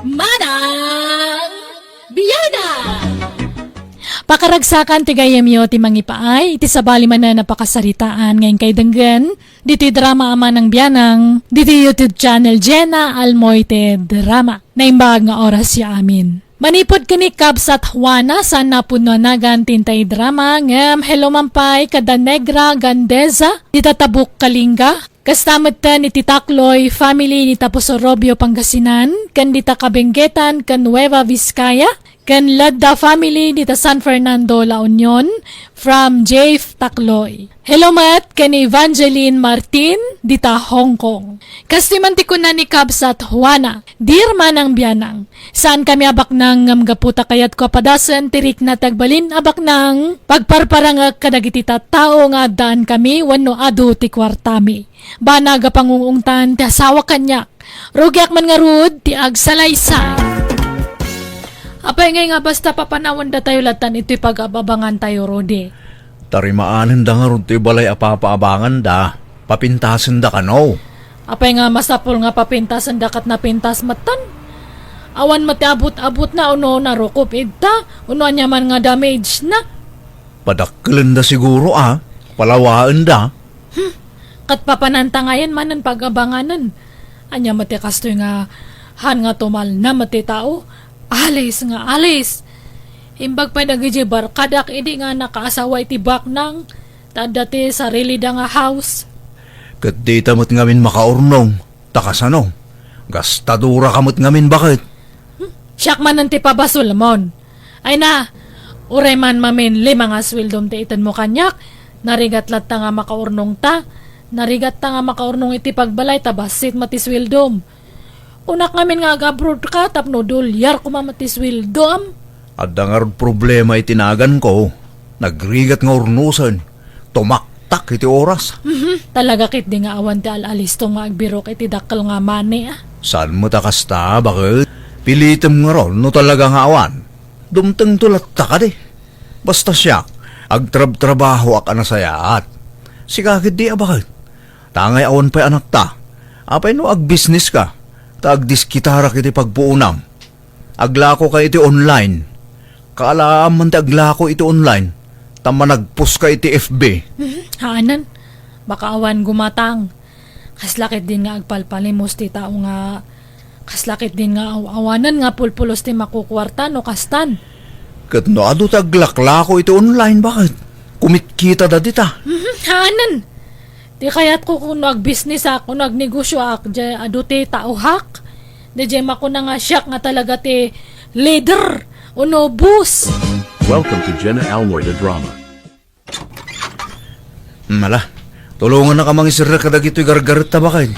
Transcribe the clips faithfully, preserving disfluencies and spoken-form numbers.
Manang Biana! Pakaragsakan ti gayyemyo ti mangipaay iti sabali manen a pakasaritaan nga inkay denggen ditoy drama a Manang Bianang ditoy YouTube channel Jenna Almoite Drama. Naimbag nga oras ya amin. Manipud ken ni Kabsat Juana, saan a pudno a nagan ti intay drama, ngem hello man pay kada Negra Gandesa, dita Tabuk, Kalinga. Kasta metten iti Takloy family dita Puso Robio, Pangasinan, ken dita Kabenggetan ken Nueva Vizcaya, ken Ladda family dita San Fernando, La Union, from Jave Takloy. Hello met ken Evangeline Martin dita Hong Kong. Kastoy man ti kuna ni Kabsat Juana, "Dear Manang Bianang, saan kami a baknang ngem gapu ta kayatko a padasen ti rikna ti agbalin a baknang pagparparangek kadagiti tattao nga addaan kami wenno adu ti kuartami. Banag a pangung-ungtan ti asawa kaniak. Rugiak man ngarud ti agsalaysay." Apay ngay nga basta papanawendatayo lattan itoy pag-ab-abangantayo, Rudy? Tarimaanenda ngarud ti balay a papaabanganda. Papintasenda kano? Apay nga masapul nga papintasenda ket napintas metten? Awan met ti abut-abutna, uno narukop idta, uno ania man nga damage na. Padakkelenda siguro a, palawaenda. Hmm. Ket papananta ngayen manen pag-abanganen. Ania met ti kastoy nga han nga tumalna met ti tao? Alis nga alis. Imbag pay dagiti barkadak idi nga nakaasawa iti baknang, ta adda ti sarilida nga house. Ket dita met ngamin makaurnong. Ta kasano? Gastadora ka met ngamin, baket? Hmm? Siak manen ti pabasolmon. Ay na, uray man mamin lima nga sueldom ti itenmo kaniak, narigat latta nga makaurnong ta. Narigat ta nga makaurnong iti pagbalay ta bassit met ti sueldom. Kunak ngamin nga ag-abroad ka tapno dolyar koma met ti sueldom. Adda ngarud problema iti naganko. Nagrigat nga urnosen. Tumaktak iti oras. Mhm. Talaga ketdi nga awan ti al-alistom nga agbirok iti dakkel nga mani, a? Saan met a kasta, baket? Pilitem ngarud no talaga nga awan. Dumtengto latta kadi. Basta siak, agtrabtrabahoak a nasayaat. Sika ketdi a baket. Tangay awan pay anakta. Apay no agbisnis ka, ta agdiskitarak iti pagpuonam. Aglako ka iti online. Kaalaam man ti aglako iti online, ta managpos ka iti F B. Mhm, haanan. Baka awan gumatang. Kasla ketdin nga agpalpalimos ti tao nga, kasla ketdin nga aw-awanen nga pulpulos ti makukuarta no kastan. Ket no adu ti aglaklako iti online, baket? Kumitkita da dita. Mhm, haanan. Ti kayatko kuno agbisnisak, kuno agnegosioak, diay adu ti taohak. Diay makuna nga siak nga talaga ti leader, uno boss. Welcome to Jenna Almoy the Drama. Hmm, ala, tulongannaka mangisirrek kadagitoy gargaretta, baket.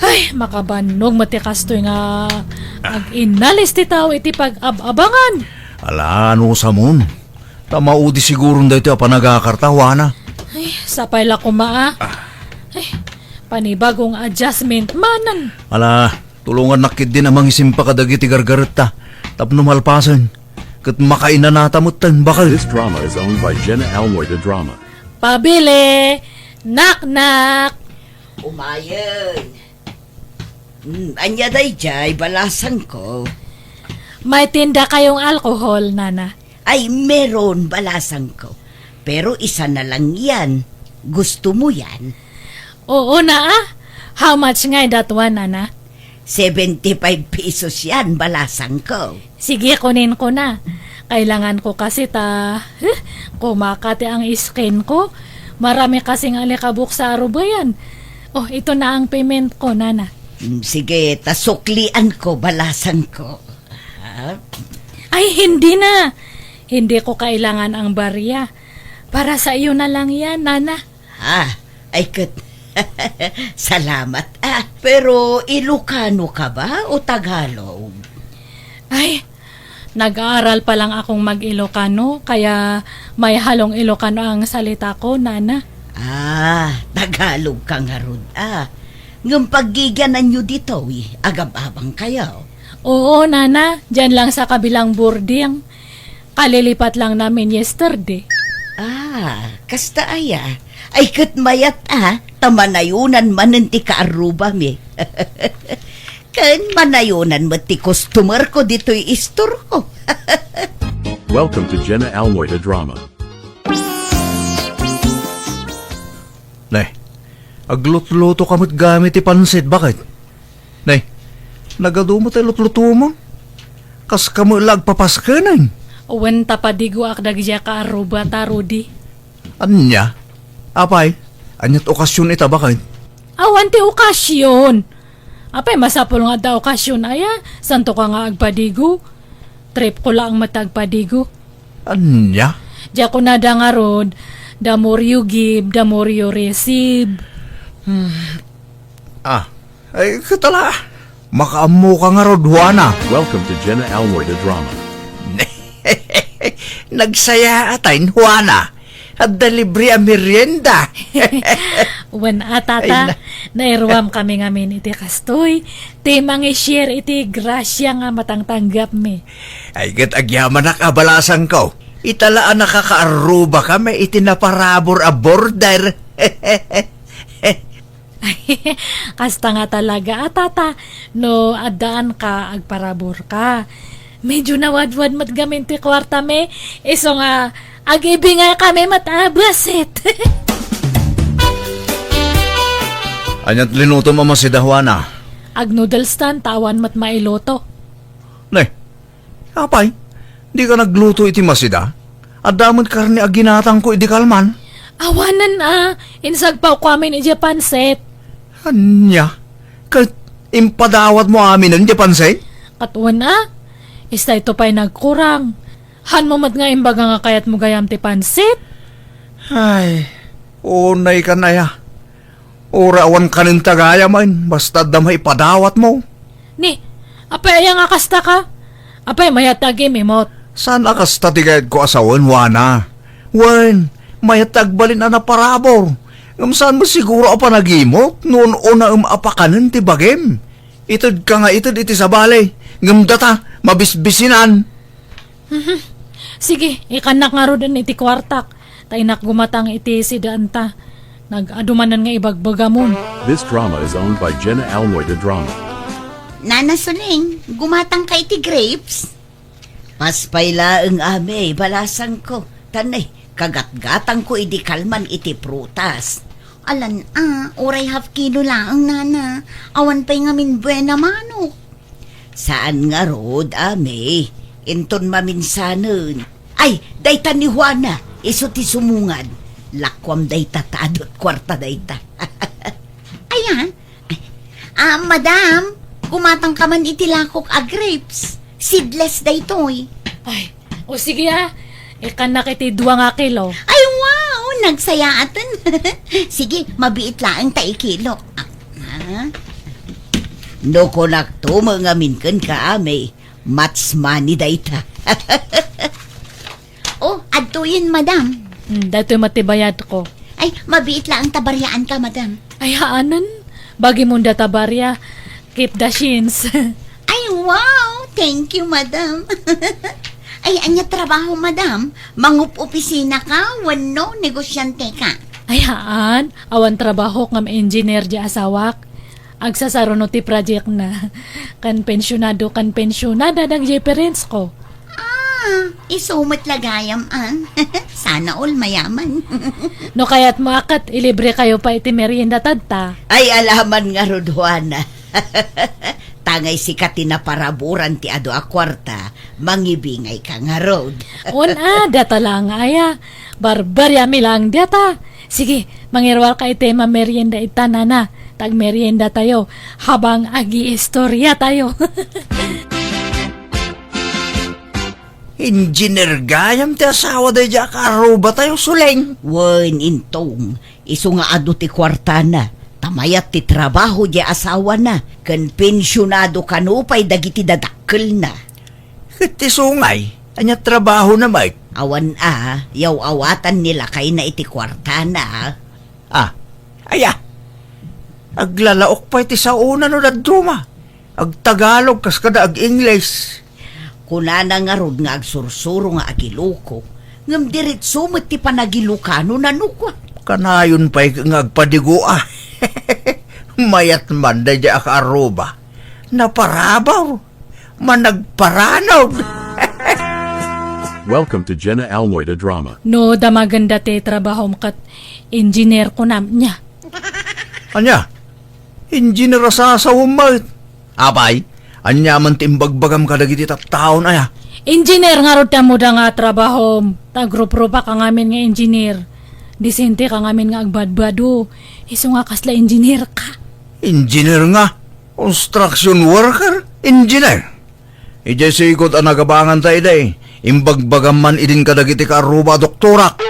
Ay, makabannog met ti kastoy nga ag-inalis ti tao iti pag-ab-abangan. Ala, ano samon? Ta maudi siguron daytoy a panagakar ta, Juana. Ay, sapay la koma, a. Ah. Ay, panibagong adjustment manen. Ala, tulongannak ketdin a mangisimpa kadagiti gargaretta tapno malpasen. Ket makainanata metten, baket. This drama is owned by Jenna Almoy the Drama. Pabili! Knock, knock! Umayen. Hmm, ania daydiay, balasangko? May tinda kayong alcohol, Nana? Ay, meron, balasangko. Pero isa na lang yan. Gusto mo yan? Oo na, a. How much ngay that one, Nana? Seventy-five pesos yan, balasangko. Sige, kunin ko na. Kailangan ko kasi ta, huh, kumakati ang skin ko. Marami kasing alikabok sa arubayan. Oh, ito na ang payment ko, Nana. Mm, sige, ta suklian ko, balasangko. Ha? Ay, hindi na. Hindi ko kailangan ang barya. Para sa iyo na lang yan, Nana. Ah, ay ket. Salamat, ah. Pero Ilocano ka ba o Tagalog? Ay, nag-aaral pa lang akong mag-Ilocano, kaya may halong Ilocano ang salita ko, Nana. Ah, Tagalog ka ngarud, ah. Ngem paggigiananyo ditoy, agab-abang kayo. Oo, Nana. Diyan lang sa kabilang boarding. Kalilipat lang namin yesterday. Ah, kasta aya. Ay, ket mayat, ah. Ta manayunan manen ti kaarrubami. Ken manayonan met ti customer ko ditoy istorko. Welcome to Jenna Almoy the Drama. Ne, aglutluto ka met gayam iti pansit, baket? Ne, nagadu met ti lutlutomon? Kas ka met la agpapaskenen? Wen ta padigoak dagiti kaarrubata, Rudy. Ania? Apay, ania't okasion ita, baket? Awan ti okasion. Apay, masapul nga adda okasion aya, santo ka nga agpadigo. Trip ko laeng met agpadigo. Ania? Diak kunada ngarud, the more you give, the more you receive. Hmm. Ah, ay, katala. Makaammo ka ngarud, Juana. Welcome to Jenna Almoy the Drama. Nagsayaat, Juana. Adda libre a merienda. Wen a, tata, ay, na- nairuam kami ngamin iti kastoy. Ti mangi-share iti grasia nga matangtanggapmi. Ay, ket agyamanak a balasangko. Ita la a nakakaarruba kami iti naparabur a border. Kasta nga talaga a, tata, no addaan ka, agparabur ka. Medyo nawadwad met gamin ti kuartami, isu nga agibingay kami met a basit. Ania't linutom a masida, Juana? Agnoodles tan, ta awan met mailuto. Ne, apay, di ka nagluto iti masida? Adda met karne a ginatangko idi kalman. Awanen a, insagpawko amin idiay pansit. Ania? Ket impadawatmo aminen diay pansit? Ket wen a, istayto pay nagkurang. Hanmo met nga imbaga nga kayatmo gayam ti pansit? Ay, unay kan aya. Uray awan kanen ta gayam, basta adda maipadawatmo. Ni, apay aya nga kasta ka? Apay mayat ti agimimot? Saan a kasta ti kayatko a sawen, Juana? Wen, mayat ti agbalin a naparabur. Ngem saan met siguro a panagimot no un-unaem a pakanen ti bagim. Itedka nga ited iti sabali, ngem data, mabisbisinan. Mhm. Sige, ikannak ngaruden iti kuartak, ta innak gumatang iti sidaanta. Nag-adu manen nga ibagbagamon. This drama is owned by Jenna Almoy the Drama. Nana Suling, gumatang ka iti grapes? Paspay laeng, Ami, balasangko. Tan, eh, kagatgatangko idi kalman iti prutas. Alan a, uray half kilo laeng, Nana. Awan pay ngamin buena manok. Saan ngarud, Ami. Inton maminsanen. Ay, dayta ni Juana, isu ti sumungad. Lakuam dayta ta adu't kuarta dayta. Aya? Ah, madam, gumatang ka man iti lakok a grapes. Seedless daytoy. Ay, o sige a. Ikannak iti dua nga kilo. Ay, wow! Nagsayaaten. Sige, mabiit laeng ta ikilo. Ah, ah. No kunakto met ngamin kenka, Ami, match money dayta. Oh, adtoyen, madam. Hmm, daytoy met ti bayadko. Ay, mabiit laeng ta bariaanka, madam. Ay, haanen. Bagimon data baria. Keep the change. Ay, wow! Thank you, madam. Ay, ania trabaho, madam? Mangup-opisina ka wenno negosyante ka? Ay, haan. Awan trabaho ngem engineer di asawak. Agsasaruno ti project na. Kan pensionado, kan pensionada dagiti parents ko. Ah, isu met la gayam, ah. Sana all mayaman. No kayatmo a ket, ilibre kayo pay iti merienda tadta. Ay, alaman ngarud, Juana. Tangay sika ti naparaburan ti adu a kuarta, mangibingay ka ngarud. Wen a, data laeng aya. Barbariami laeng data. Sige, mangiruar ka iti mamerienda ita, Nana. Tagmerienda tayo habang agiistorya tayo. Engineer gayam ti asawa daydi a kaarruba tayo, Suleng. Wen, Intong, isu nga adu ti kuartana, ta mayat ti trabaho di asawana, ken pensionado kano pay dagiti dadakkelna. Ket ti sungay, ania trabahona met? Awan a, yaw-awatan ni lakayna iti kuartana. Ah, aya. Aglalaok pay ti saona no dadduma. Agtagalog kas kada ag-Ingles. Kunana ngarud nga agsursuro nga agiloko, ngem diretso met ti panagilokano nano kua. Kanayon pay nga agpadigo a. Mayat man daydi a kaarruba. Naparabaw. Managparanod. Welcome to Jenna Almoy the Drama. No, damagenda ti trabahom ket engineer kunam, nya. Ania? Engineer a sasawem met. Apay, ania man ti imbagbagam kadagiti tattaon, aya? Engineer ngarud ti ammoda nga trabahom. Ta agruprupa ka ngamin nga engineer. Disente ka ngamin nga agbadbado. Isu nga kasla engineer ka. Engineer nga? Construction worker? Engineer? Idiay sigud a nagabanganta idi, imbagbagam man idin kadagiti kaarruba a doktorak.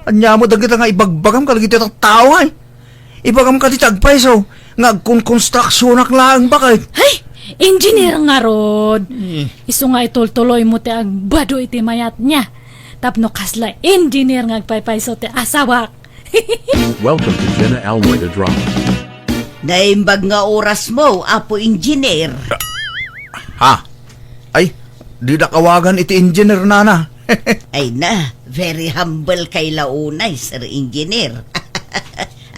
Ania met dagita nga ibagbagam kadagiti tattao, ay? Ibagam kadi ti agpayso nga agkonkonstruksionak laeng baket. Hay! Engineer ngarud! Eh. Isu nga itultuloymo ti agbado iti mayat, nia. Tapno kasla engineer nga agpaypayso ti asawak. Welcome to Jenna Almoy the Drama. Naimbag nga orasmo, Apo Engineer. Ha? Ay, didak awagan iti engineer, nana. Ay na, very humble kay la unay, Sir Engineer.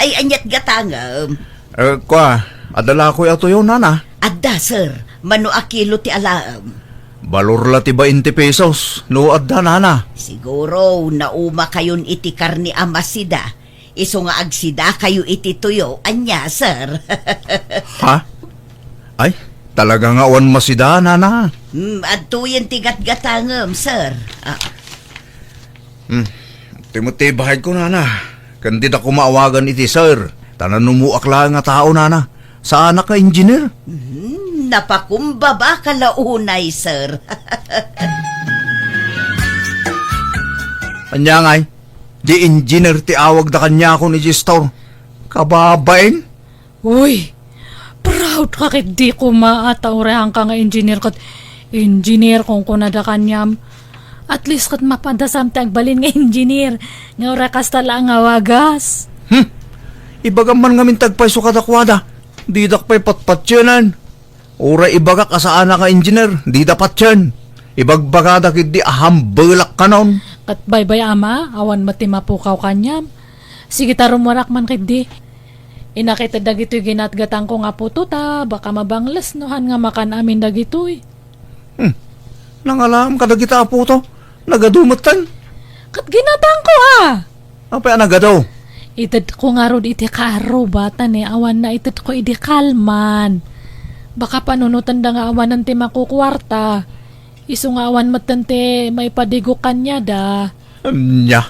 Ay, aniat gatangem? Eh, kua, adda la koy a tuyo, nana? Adda, sir. Mano a kilo ti alaem? Balor la ti bainte pesos, no adda, nana. Siguro, nauma kayon iti karne a masida. Isu nga agsidakayo iti tuyo, ania, sir? Ha? Ay, talaga nga awan masida, nana. Hmm, adtoyen ti gatgatangem, sir. Ah. Hmm, ti met ti bahayko, nana. Ken dida koma awagan iti sir. Ta nanumoak laeng a tao, nana. Saanak nga engineer. Hmm, napakumbaba ka la unay, sir. Ania ngay? Di engineer ti awagda kaniakon idiay store. Kababain? Uy, proud ka ket di koma a ta uray haanka nga engineer ket engineer kunkunada kaniam. At least ket mapadasam ti agbalin nga engineer nga uray kasta la nga wagas. Hmm. Ibagam man ngamin ti agpayso kadakuada. Didak pay patpatienen. Uray ibagak a saanak nga engineer, dida patien. Ibagbagada ketdi a hambelak kanon. Ket baybay-am a, awan met ti mapukaw kaniam. Sige ta rumuarak man ketdi. Inakited dagitoy ginatgatangko nga puto ta baka mabangles no han nga makan amin dagitoy. Hmm. Nangalaam kadagita a puto. Nagadu metten. Ket ginatangko a. Apay a nagadu? Itedko ngarud iti kaarruba ta ni awan naitedko idi kalman. Baka panunotenda nga awanen ti makukuarta. Isu nga awan metten ti maipadigok kaniada. Ania?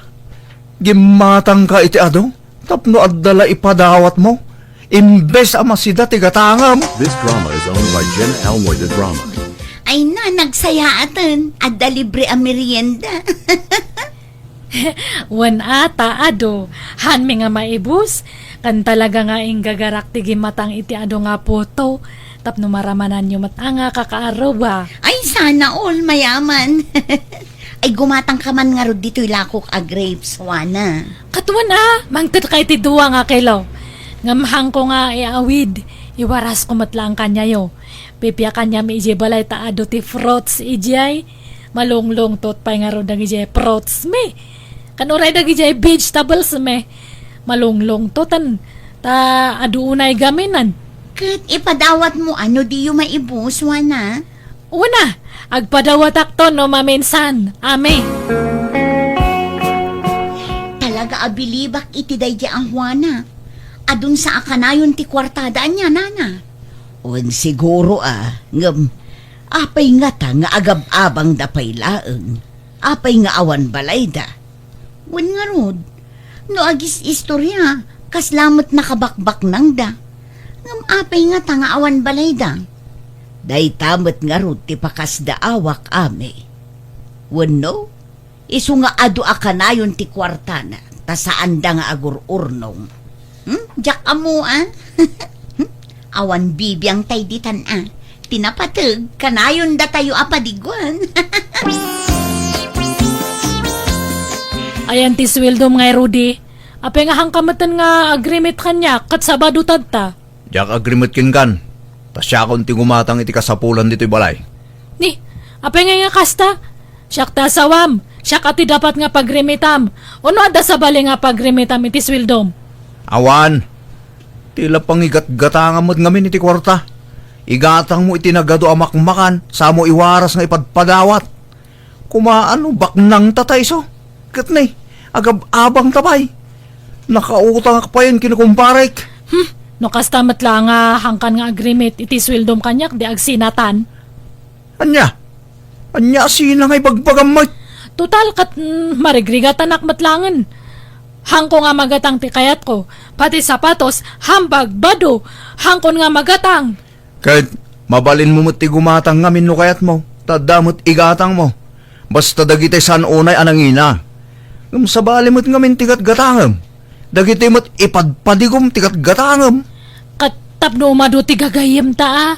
Gimmatangka iti adu tapno adda la ipadawatmo? Imbes a masida ti gatangem. This drama is owned by Jenna Almoy the Drama. Ay na, nagsayaaten. Adda libre a merienda. Wen a ta adu, hanmi nga maibus, ken talaga nga inggagarak ti gimmatang iti adu nga puto, tapno maramananyo met a nga kakaarruba. Ay, sana all, mayaman. Ay, gumatang ka man ngarud ditoy lakok a grapes, Juana. Ket wen a, mangted ka iti dua nga kilo. Ngem haanko nga iawid, iwarasko met laeng kaniayo. Pipiakanniam idiay balay ta adu ti fruits idiay. Malunglungtot pay ngarud dagidiay fruits mi. Ken uray dagidiay vegetables mi. Malunglungtoten ta adu unay gaminen. Ket ipadawatmo a no diyo maibus, Juana? Una, agpadawatakto no maminsan. Ami. Talaga a bilibak iti daydiay a Juana. Adun sa a kanayon ti kuartada ania, nana? Wen siguro a, ngem apay ngata nga agab-abangda pay laeng? Apay nga awan balayda? Wen ngarud, no agis-istoria, kasla met nakabakbaknangda. Ngem apay ngata nga awan balayda? Dayta met ngarud ti pakasdaawak, Ami. Wenno, isu nga adu a kanayon ti kuartana, ta saanda nga agur-urnong. Hmm? Diak ammo a? Awan bibiang tay ditan a. Ti napateg, kanayon datayo a padiguan. Ayan ti sueldom ngay, Rudy. Apay nga haanka metten nga agrimit kaniak ket Sabado tadta? Diak agrimit kenkan. Ta siakon ti gumatang iti kasapulan ditoy balay. Ni, apay ngay nga kasta? Siak ti asawam, siak a ti dapat nga pagrimitam. Ono adda sabali nga pagrimitam iti sueldom? Awan. Ti la pangigatgatangam met ngamin iti kuarta. Igatangmo iti nagadu a makmakan, samo iwaras nga ipadpadawat. Kumaano, baknangta ta isu. Ket ni, agab-abangta pay. Nakautangak payen ken kumparek. Hmm, no kasta met la nga hangkan nga agrimit iti sueldom kaniak, di agsinatan. Ania? Ania a sina nga ibagbagam met? Total, ket, mm, marigrigatanak met langen. Hangko nga magatang ti kayatko, pati sapatos, hambag, bado, hangkon nga magatang. Ket mabalinmo met ti gumatang ngamin no kayatmo, ta adda met igatangmo. Basta dagiti saan unay a nangina. Ngem sabali met ngamin ti gatgatangem. Dagiti met ipadpadigom ti gatgatangem. Ket tapno umadu ti gagayyemta a.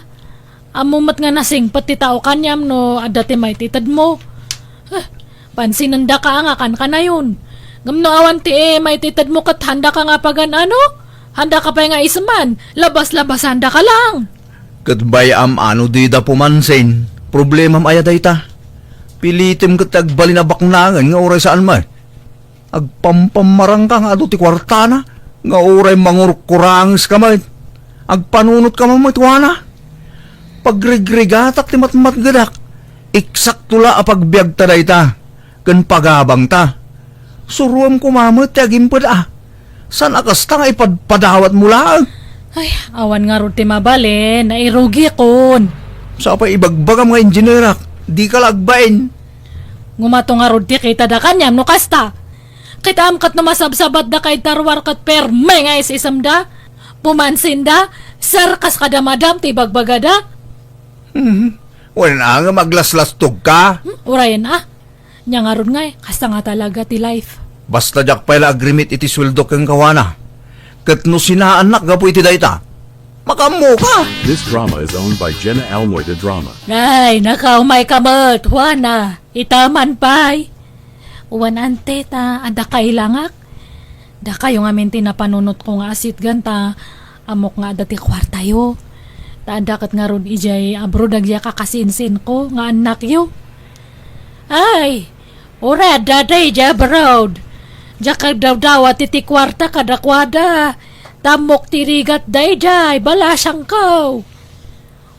Ammom met nga nasingpet ti tao kaniam no adda ti maititedmo. Eh, pansinendaka a nga kankanayon. Ngem no awan ti, eh, maititedmo ket handaka nga pagan-ano? Handaka pay nga isman, labas-labasandaka lang. Ket bay-am a no dida pumansin, problemam aya dayta? Pilitem ket ti agbalin a baknangen nga uray saan met. Agpampammarangka nga adu ti kuartana, nga uray mangurkurangeska met. Agpanunotka met, Juana. Pagrigrigatak ti matmatgedak. Eksakto la a pagbiagta dayta, ken pagabangta. Suroem koma met ti agimped a. Saan a kasta nga ipadpadawatmo laeng? Ay, awan ngarud ti mabalin, nairugikon. Sa pay ibagbagam nga injinerak, dika la agbain. Ngumato ngarud ti kitada kaniam no kasta. Kitaem ket no masabsabatdaka iti ruar ket perme nga is-isemda. Pumansinda, sir, kas kada madam ti ibagbagada. Hmm. Wen a nga maglaslastogka? Hmm, urayen a. Nia ngarud ngay, kasta nga talaga ti life. Basta diak pay la agrimit iti sueldo ken kawana. Ket no sinaannak gapu iti dayta, makaammoka. This drama is owned by Jenna Almoy de Drama. Ay, nakaumayka met, Juana. Ita man pay. Wen, ante, ta adda kailangak. Dakayo ngamin ti napanunotko nga asitgan ta ammok nga adda ti kuartayo. Ta adda ket ngarud idiay abroad dagiti kakasinsinko nga annakyo. Ay, uray adda daydiay abroad. Diak agdawdawat iti kuarta kadakuada. Ta ammok ti rigatda idiay, balasangko.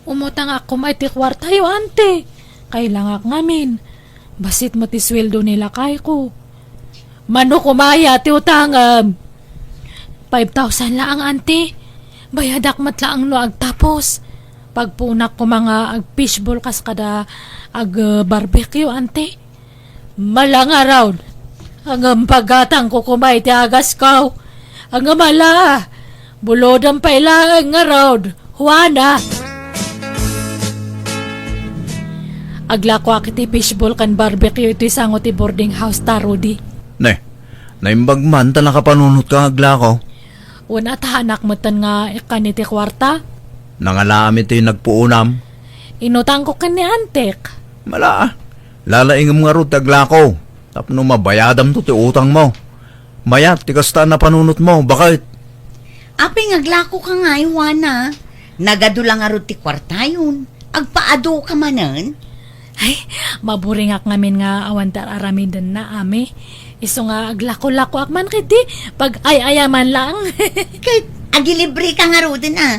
Umutangak koma iti kuartayo, ante. Kailangak ngamin. Bassit met ti sueldo ni lakayko. Mano koma aya ti utangem? Five thousand laeng, ante. Bayadak met laeng no agtapos. Pagpuonak koma nga ag-fishball kas kada ag-barbecue, ante. Mala ngarud. Ngem pagatangko koma iti agasko. Ngem ala, bulodem pay laeng ngarud, Juana. Aglakoak iti fishball ken barbecue iti sango ti boarding house ta, Rudy. Ne, naimbag man ta nakapanunotka nga aglako. Wen, atahanak metten nga ikkan iti kuarta. Nangalaam iti nagpuonam. Inutangko ken ni antek. Mala, lalaingem ngarud ti aglako tapno mabayadamto ti utangmo. Mayat ti kasta a napanunotmo, baket. Apay nga aglakoka ngay, Juana? Nagadu la ngarud ti kuartayon. Agpaaduka manen? Ay, maburingak ngamin nga awan ti ar-aramidenna, Ami. Isu nga aglako-lakoak man ketdi, pag-ay-ayaman laeng. Ket agilibreka ngaruden, a?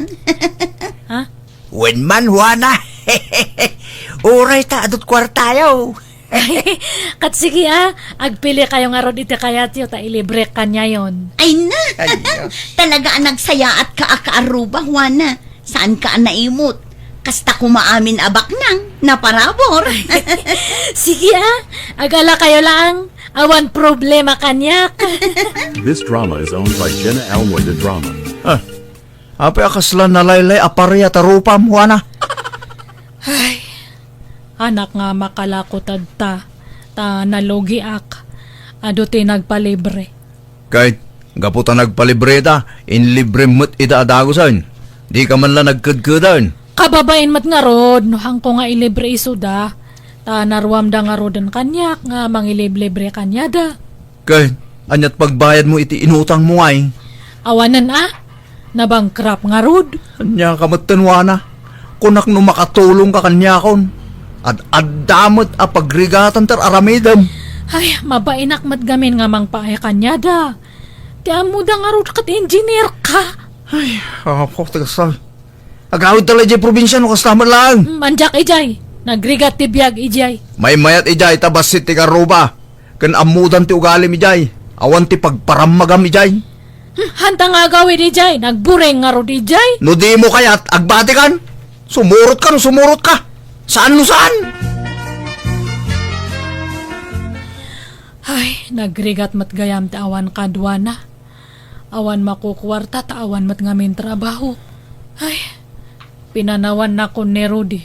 Ha? Wen man, Juana. Uray ta adut kuartayo. Ket sige, a, agpilikayo ngarud iti kayatyo ta ilibrek kaniayon. Ay na! Ay, Diyos. Talaga a nagsayaatka a kaarruba, Juana. Saanka a naimut. Kasta koma amin a baknang, naparabur. Sige, a, agalakayo laeng. Awan problema kaniak. This drama is owned by Jenna Almoy de Drama. Ah, apay a kasla nalaylay a paria ta rupam, Juana? Ay, anak nga makalako tadta, ta nalugiak. Adu ti nagpalibre. Ket gapu ta nagpalibreta, inlibrem met ida a dagusen. Dika man la nagkedkeden. Kababain met ngarud no haanko nga ilibre isuda, ta naruamda ngaruden kaniak nga mangiliblibre kaniada. Ket aniat pagbayadmo iti inutangmo ngay? Awanen a, nabankrupt ngarud. Ania ka met, Juana? Kunak no makatulongka kaniakon. Ad-adda met a pagrigatan ti ar-aramidem. Ay, mabainak met gamin nga mangpaay kaniada. Ti ammoda ngarud ket engineer ka. Ay, apo, ti kasla. Agawidta la idiay probinsia no kasta met laeng. Mm, andiak idiay. Nagrigat ti biag idiay. Maymayat idiay ta bassit ti karruba. Ken ammodan ti ugalim idiay. Awan ti pagparammagam idiay. Hmm, hanta nga agawid idiay. Nagbureng ngarud idiay. No dimo kayat, agbatikan. Sumurotka no sumurotka. Saan no saan. Ay, nagrigat met gayam ti awan kaduana. Awan makukuarta ta awan met ngamin trabaho. Ay, pinanawannakon ni Rudy.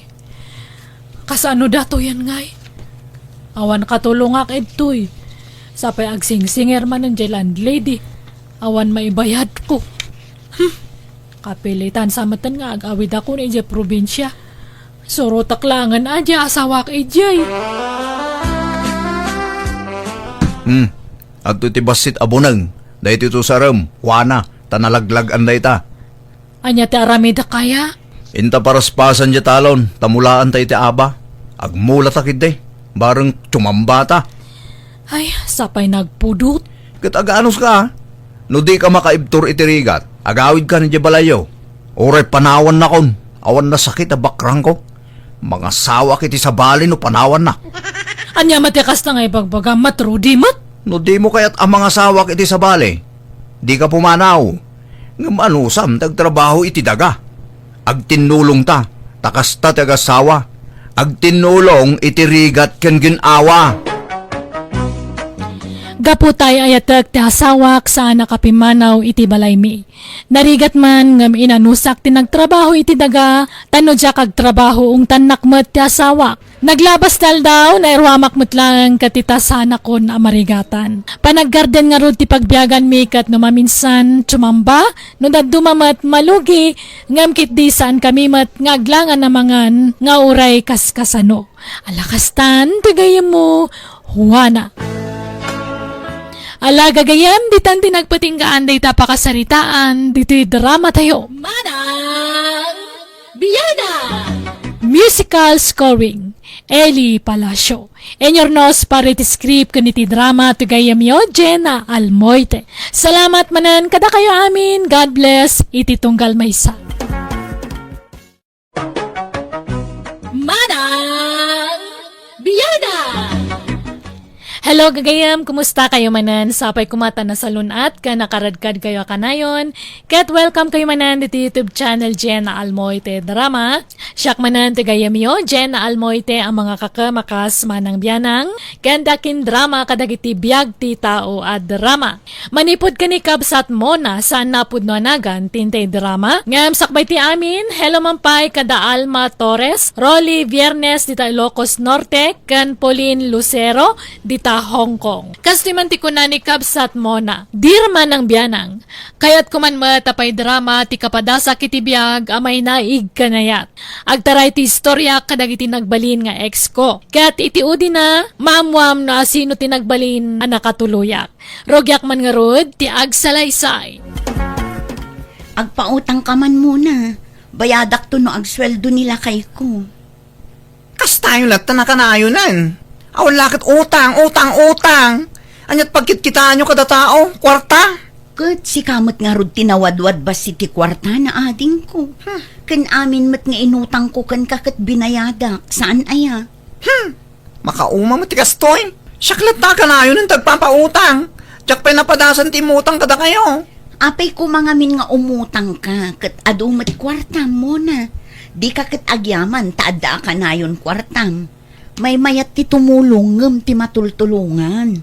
Kasano datoyen ngay? Awan katulongak idtoy. Sapay agsingsinger manen diay landlady. Awan maibayadko. Hmm. Kapilitan sa meten nga agawidakon idiay probinsia. Surotek laengen a diay asawak idiay. Hmm. Adtoy ti bassit a buneng. Daytoy to sarem, kuana, ta nalaglag-an dayta. Ania ti aramidek aya? Inta paraspasan diay talon, ta mulaanta iti aba. Agmulata ketdi, bareng tumambata. Ay, sapay nagpudot. Ket aganoska, a? No dika makaibtur iti rigat, agawidka idiay balayyo. Uray panawannakon, awan nasakit a bakrangko. Mangasawak iti sabali no panawanna. Ania met ti kasta nga ibagbagam, Mat Rudy met? No dimo kayat a mangasawak iti sabali, dika pumanaw. Ngem anusam ti agtrabaho iti daga. Agtinnulongta, ta kasta ti agasawa. Agtinnulong iti rigat ken gin-awa. Gapu ta ay-ayatek ti asawak, saanak a pimmanaw iti balaymi. Narigat man ngem inanusak ti nagtrabaho iti daga, ta no diak agtrabaho, ungtannak met ti asawak. Naglabas ti aldaw, nairuamak met laeng ket ita saanakon a marigatan. Panaggarden ngarud ti pagbiaganmi ket no maminsan, tumamba, no dadduma met, malugi, ngem ketdi saankami met nga aglangan a mangan nga uray kaskasano. Ala kastan ti gayyemmo, Juana. Ala gagayyem, ditan ti nagpatinggaan dayta pakasaritaan ditoy dramatayo. Manang Biana! Musical scoring, Eli Palacio. Inurnos para iti script ken iti drama ti gayyemyo, Jenna Almoite. Salamat manen kadakayo amin. God bless iti tunggal maysa. Manang Biana! Hello, gagayyem. Kumusta kayo manen? Sapay koma ta nasalun-at ken nakaradkad kayo a kanayon. Ket welcome kayo manen ditoy YouTube channel Jenna Almoite Drama. Siak manen ti gayyemyo, Jenna Almoite, a mangakakem a kas Manang Bianang, ken dakin drama kadagiti biag ti tao a drama. Manipud ken ni Kabsat Mona, saanna a pudno a nagan ti intay drama. Ngem sakbay ti amin, hello man pay kada Alma Torres, Rolly Viernes dita Ilocos Norte, ken Pauline Lucero dita Hong Kong. Kastoy man ti kuna ni Kabsat Mona, Dear Manang Bianang, kayatko man met a paidrama ti kapadasak iti biag a mainaig ken ayat. Agtaray ti istoriak kadagiti nagbalin nga ex ko. Ket iti udina, maammoam no asino ti nagbalin a nakatuloyak. Rugiak man ngarud ti agsalaysay. Agpautangka man, Mona. Bayadakto no agsueldo ni lakayko. Kastayo latta nakanayonen. Awan la ket utang, utang, utang. Ania't pagkitkitaanyo kada tao, kuarta? Ket sika met ngarud ti nawadwad bassit ti kuarta, adingko. Hmm. Ken amin met nga inutangko kenka ket binayadak, saan aya? Hmm. Makauma met ti kastoy. Siak latta kanayonen ti agpapautang. Diak pay napadasan ti immutang kadakayo. Apay koma ngamin nga umutangka ket adu met kuartam, Mona. Dika ket agyaman ta adda a kanayon kuartam. Maymayat ti tumulong ngem ti matultulongan.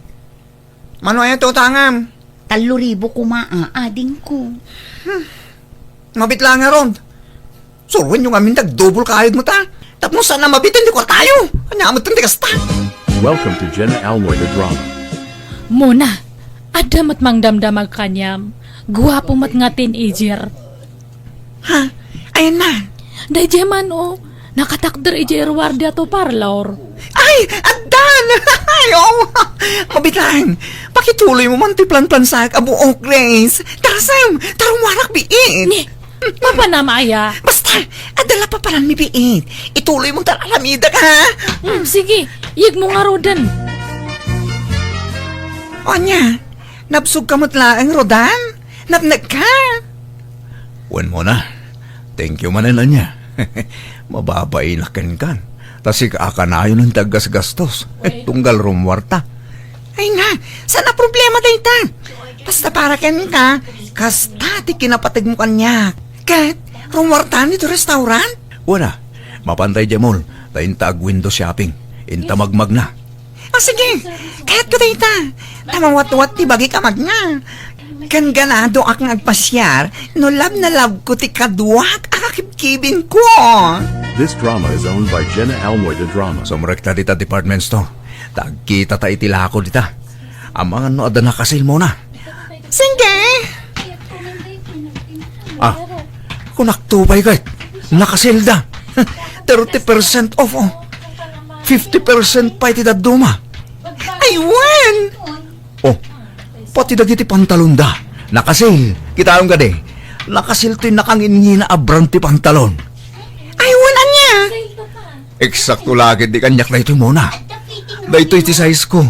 Mano aya ti utangam? Tallo ribu koma, a, adingko. Hmm. Mabit la ngarud. Suroenyo ngamin ti agdubol kayod met, a. Tapno saan a mabitin ti kuartayo. Ania met ti kasta? Welcome to Jenna Almoy the Drama. Mona, adda met mangdamdamag kaniam. Guapo met nga teenager. Ha? Ayanna? Daydiay man, o. Nakatakder idiay ruar diay to parlor. Ay, addan! Ay, o. Mabitin. Pakituloymo man ti planplansaak a buok, Grace. Tara, Sam. Tara, ruarak biit. Ni, papanam aya? Basta, adda la papananmi biit. Ituloymo ta aramidek, ha? Hmm, sige. Iyegmo ngaruden. Ania, nabsogka met laeng, Rodan? Napnekka? Wen, Mona. Thank you manen, ania. Mababainak kenkan. Ta sika a kanayon ti aggasgastos. Tunggal rummuarta. Ay na, saan a problema dayta? Basta para kenka, kasta ti kinapategmo kaniak. Ket, rummuarta ditoy restaurant? Wen a, mapantay diay mall, ta inta ag-window shopping. Inta magmagna. O sige, kayatko dayta. Ta mawatwat ti bagik a magna. Ken ganadoak nga agpasiar no love na love ko ti kaduak a kakibkibin ko. This drama is owned by Jenna Almoy de Drama. Sumrekta dita department store. Ta agkita ta iti lako dita. Amangan no adda nakasil muna. Sige. Ah, kunakto pay ket nakaselda. Thirty percent off, oh. Fifty percent pay ti dadduma. Ay, wen! Oh, pati dagiti pantalonda. Nakasale. Kitaem kadi. Nakasale toy nakangingina a brand ti pantalon. Ay, wen, ania? Eksakto la ket ti kaniak daytoy, Mona. Daytoy ti size ko.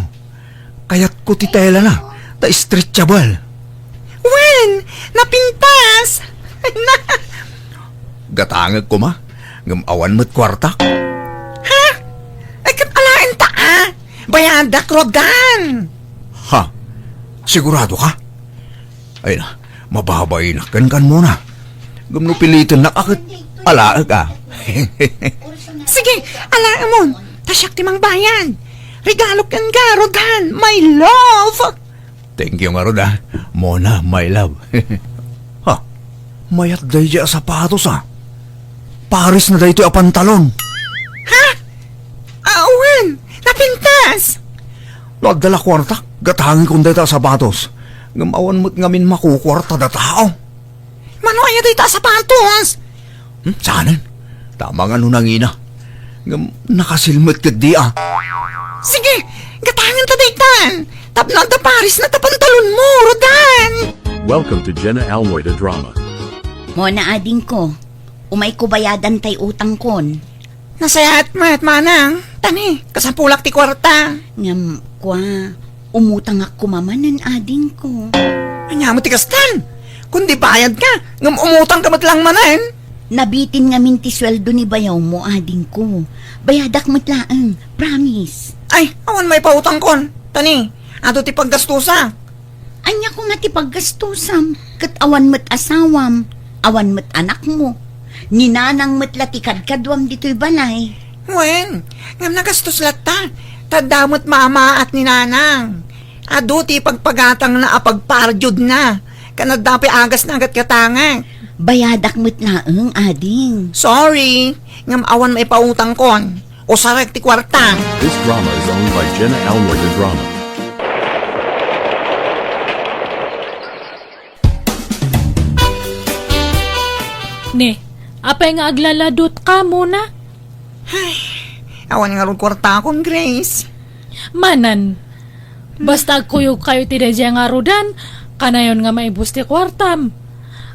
Kayatko ti telana, ta stretchable. Wen, napintas! Gatangek koma, ngem awan met kuartak. Ha? Ay, ket alaenta, a? Bayadak, Rodan! Ha? Sigurado ka? Ay na, mababainak kenkan, Mona. Ngem no pilitennak a ket alaek, a. Sige, alaemon. Ta siak ti mangbayad. Regalok kenka, Rodan, my love. Thank you ngarud, a. Mona, my love. Ha? Mayat daydiay a sapatos, a. Pares na daytoy a pantalon. Ha? Awan, napintas. No adda la kuartak, gatangekon dayta a sapatos. Ngem awan met ngamin makukuartada a tao. Mano aya dayta a sapatos? Hmm, saanen? Tama nga no nangina. Ngem nakasale met ketdi, a. Sige, gatangenta daytan. Tapno adda paresna ta pantalonmo, Rodan. Welcome to Jenna Almoy de Drama. Mona, adingko, umayko bayadan tay utangkon. Nasayaat met, manang. Tani, kasapulak ti kuarta. Ngem, kua, umutangak koma manen, adingko. Ania met ti kastan? Kundi bayadka, ngem umutangka met laeng manen? Nabitin ngamin ti sueldo ni bayawmo, adingko. Bayadak met laeng, promise. Ay, awan maipautangkon. Tani, adu ti paggastusa. Ania koma ti paggastusam? Ket awan met asawam, awan met anakmo. Ni nanang met la ti kadkaduam ditoy balay. Wen, ngem nagastos latta, ta adda met mamaat ni nanang. Adu ti pagpagatangna a pagpardiodna, ken adda pay agasna a gatgatangek. Bayadak met laeng, ading. Sorry, ngem awan maipautangkon. Usarek ti kuarta. This drama is owned by Jenna Almoy de Drama. Ne, apay nga aglaladutka, Mona? Ay, awan ngarud kuartakon, Grace. Manen, basta agkuyogkayo iti daydiay a ngaruden, kanayon nga maibus ti kuartam.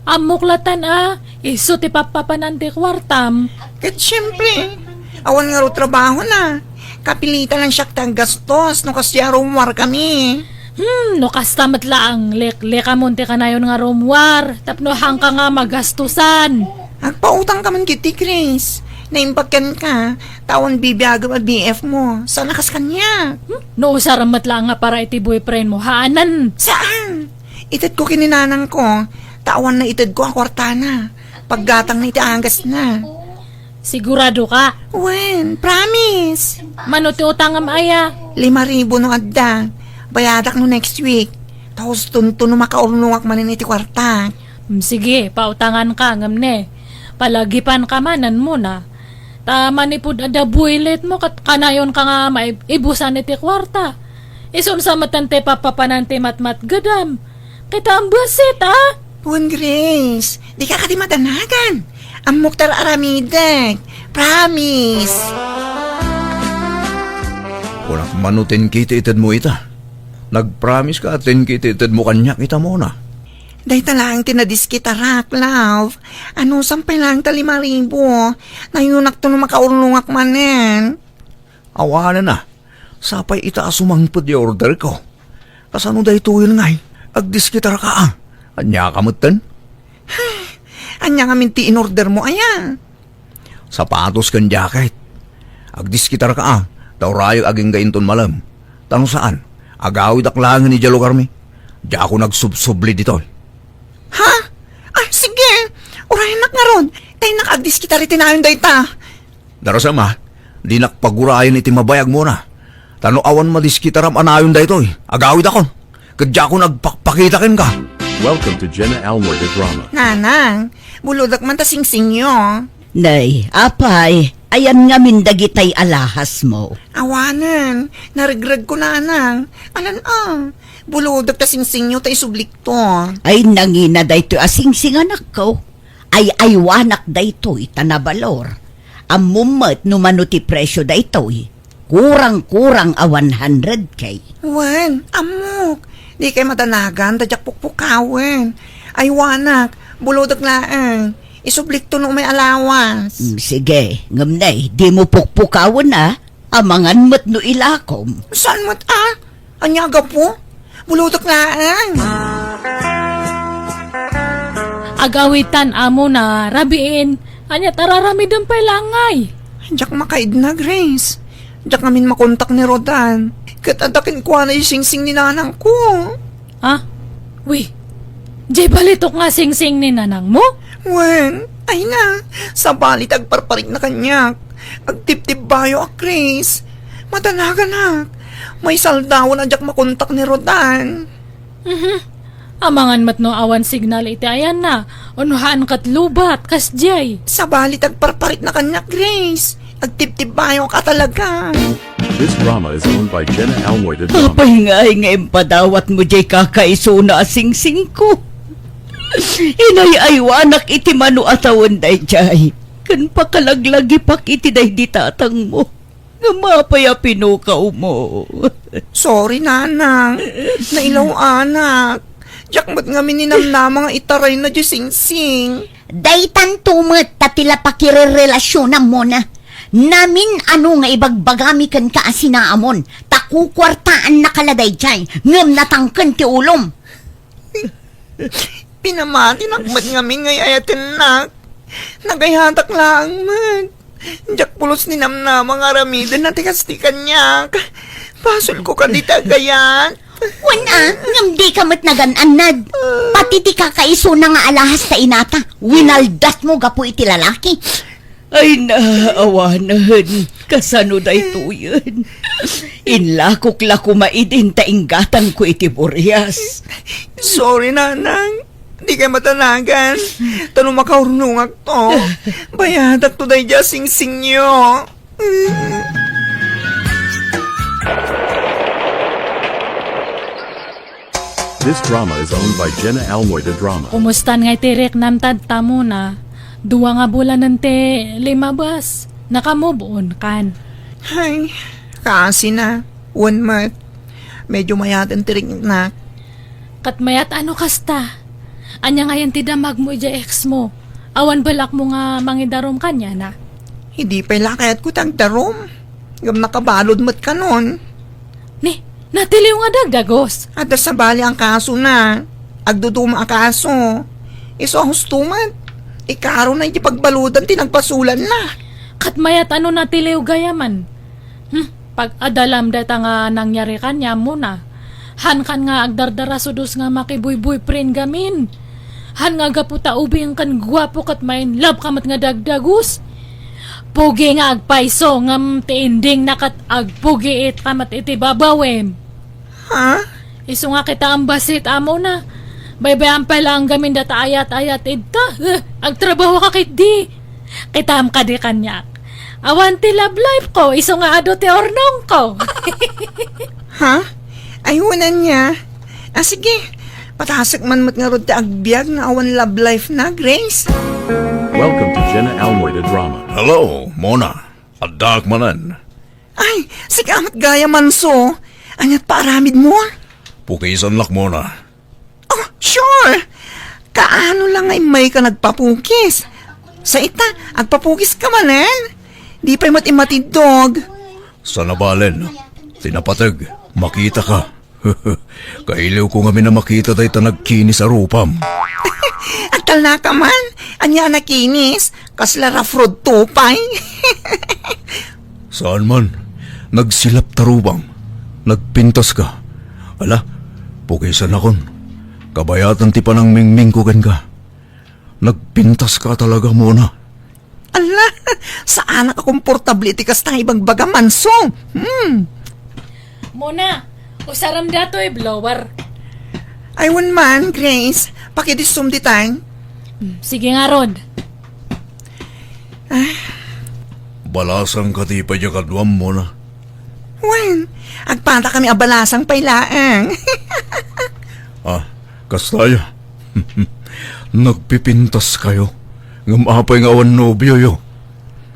Ammok latan a, isu ti pappapanan ti kuartam. Ket siempre, awan ngarud trabahona. Kapilitan lang siak ti aggastos no kasdiay a rummuarkami. Hmm, no kasta met laeng, leklekamon ti kanayon nga rummuar, tapno haanka nga magastusan. Agpautangka man ketdi, Grace. Naimbag kenka, ta awan bibiagem a B F mo. Saan a kas kaniak? Hmm? No usarem met laeng nga para iti boyfriend mo, haanen. Saan? Itedko ken ni nanangko, ta awan naitedko a kuartana. Paggatangna iti agasna. Sigurado ka? Wen, promise. Mano ti utangem aya? Lima ribu no adda. Bayadak no next week. Ta hustonto no makaurnongak manen iti kuarta. Mm, sige, pautanganka, ngem ne, palagipanka manen, Mona. Ta manipud adda builit mo, ket kanayonka nga maibusan iti kuarta. Isun sa met ti pappapanan ti matmatgedam. Kita ang busit, a? Wen, Grace, dika kadi madanagan. Ammok ti ar-aramidek. Promise. Kunak mano ten K ti itedmo ita. Nagpromise ka ten K ti itedmo kaniak ita, Mona. Dayta laeng ti nadiskitarak, love. Anusam pay laeng ta lima ribu. Nayunakto no makaurnongak manen. Awanen a, sapay ita a sumangpet ti order ko. Kasano daytoyen ngay? Agdiskitarka a. Ania ka metten? Ania ngamin ti inordermo aya? Sapatos ken jacket. Agdiskitarka a, ta urayek agingga inton malem. Ta no saan, agawidak laengen idiay lugarmi. Diakon agsubsubli ditoy. Ha? Ah, sige. Urayennak ngarud. Kaynak agdiskitar iti nayon dayta. Darasem a, dinak pagurayen iti mabayag, Mona. Ta no awan madiskitaram a nayon daytoy, agawidakon. Ket diakon agpakpakita kenka. Welcome to Jenna Almoy the Drama. Nanang, bulodek man ta singsingyo. Nay, apay, ayan ngamin dagitay alahasmo. Awanen, naregregko, Nanang. Alan a, bulodek ta singsingyo ta isublikto. Ay, nangina daytoy a singsing, anakko. Ay-aywanak daytoy ta nabalor. Ammom met no mano ti presio daytoy. Kurang-kurang a one hundred K. Wen, ammok. Dikay madanagan ta diak pukpukawen. Aywanak, bulodek laeng. Isublikto no umay alawas. Mm, sige, ngem nay, dimo pukpukawen a. Amangan met no ilakom. Saan met a? Ania gapu? Bulodek laeng. Agawitan, Mona, rabiin. Ania ta raramidem pay la ngay? Diak makaidna, Grace. Diak ngamin makontak ni Rodan. Ket adda kenkuana ti singsing ni nanangko. Ah? Wi, diay balitok nga singsing ni nanangmo? Wen, ay na, sabali ti agparparikna kaniak. Agtibtibbayo a, Grace. Madanaganak. Maisaldawan a diak makontak ni Rodan. Mhm. Amangan met no awan signal iti ayanna, wenno haan ket lowbat, kasdiay. Sabali ti agparparikna kaniak, Grace. Agtibtibbayo ka talaga. This drama is owned by Jenna Almoy the Drama. Apay ngay nga impadawatmo diay kakaisuna a singsingko? Inay-aywanak iti mano a tawen daydiay, ken pakalaglagipak iti daydi tatangmo. Ngem apay a pinukawmo? Sorry, Nanang. Nailaw-anak. Diak met ngamin ninamnama nga itarayna diay singsing. Daytanto met ta ti la pakirerelasionam, Mona. Namin-ano nga ibagbagami kenka a sinaamon, ta kukuartaannaka la daydiay, ngem natangken ti ulom. Pinamatinak met ngamin nga ay-ayatennak. Nagayatak laeng met. Diak pulos ninamnama nga aramidenna ti kas ti kaniak. Basolko kadi ti agayat. Wen a, ngem dika met nagan-annad. Pati ti kakaisuna nga alahas ta inata, winaldatmo gapu iti lalaki. Ay, naawanen, kasano daytoyen? Inlakok la koma idin ta inggatanko iti burias. Sorry, Nanang. Dikay madanagan. Ta no makaurnongakto, bayadakto daydiay a singsingyo. This drama is owned by Jenna Almoy the Drama. Kumustan ngay ti riknam, Tadta Mona? Dua nga bulanen ti limabas. Naka-move on kan? Ay, kaasi na. Wen met. Medyo mayaten ti riknak. Ket mayat a no kasta. Ania ngayen ti damagmo idiay ex-mo? Awan balakmo nga mangidarum kaniana? Idi pay la kayatko ti agdarum. Ngem nakabalud met kanon. Ni, natiliw nga dagdagus. Adda sabali a kasona. Agduduma a kaso. Isu a husto met. Ikarona iti pagbaludan ti nagpasulanna. Ket mayat a no natiliw gayamen. Hmm, pag-adalam dayta nga nangyari kaniam, Mona. Hankan nga agdardarasudos nga makibuyboyfriend gamin. Han nga gapu ta ubing ken guapo ket ma-in love ka met nga dagdagus. Pugi nga agpayso ngem ti ending na ket agpugiit ka met iti babawem. Ha? Isu nga kita ambasit, Mona. Baybay-am pay laeng gamin data ayat-ayat idta. Eh, agtrabaho ka ketdi. Kitam kadi kaniak. Awan ti love life ko, isu nga adu ti urnongko. Ha? Ay, wen ania. Ah, sige. Patasek man met ngarud ti agbiag nga awan love life na, Grace. Welcome to Jenna Almoy the Drama. Hello, Mona. Addaak manen. Ay, sika met gayam, Manso. Aniat paaramidmo? Pukisanlak, Mona. Oh, sure! Kaano la nga immayka nagpapukis? Sa ita, agpapukis ka manen? Di pay met imatiddog. Sana balen, ti napateg, makita ka. Kailiwko ngamin a makita dayta nagkinis a rupam. Agtalnaka man? Ania a nakinis? Kasla rough road to pay? Saan man. Nagsilap ta rupam. Nagpintaska. Ala, pukisanakon. Kabayatan ti panangmingmingko kenka. Nagpintaska talaga, Mona. Ala, saanak a komportable iti kasta nga ibagbaga, Manso. Hmm. Mona, usaram datoy blower. Ay, wen man, Grace. Pakidissum ditay. Hmm, sige ngarud. Ah. Balasang ka ti pay diay kaduam, Mona. Wen, agpatakami a balasang pay laeng. Ah, kasta aya. Nagpipintaskayo. Ngem apay nga awan nobioyo?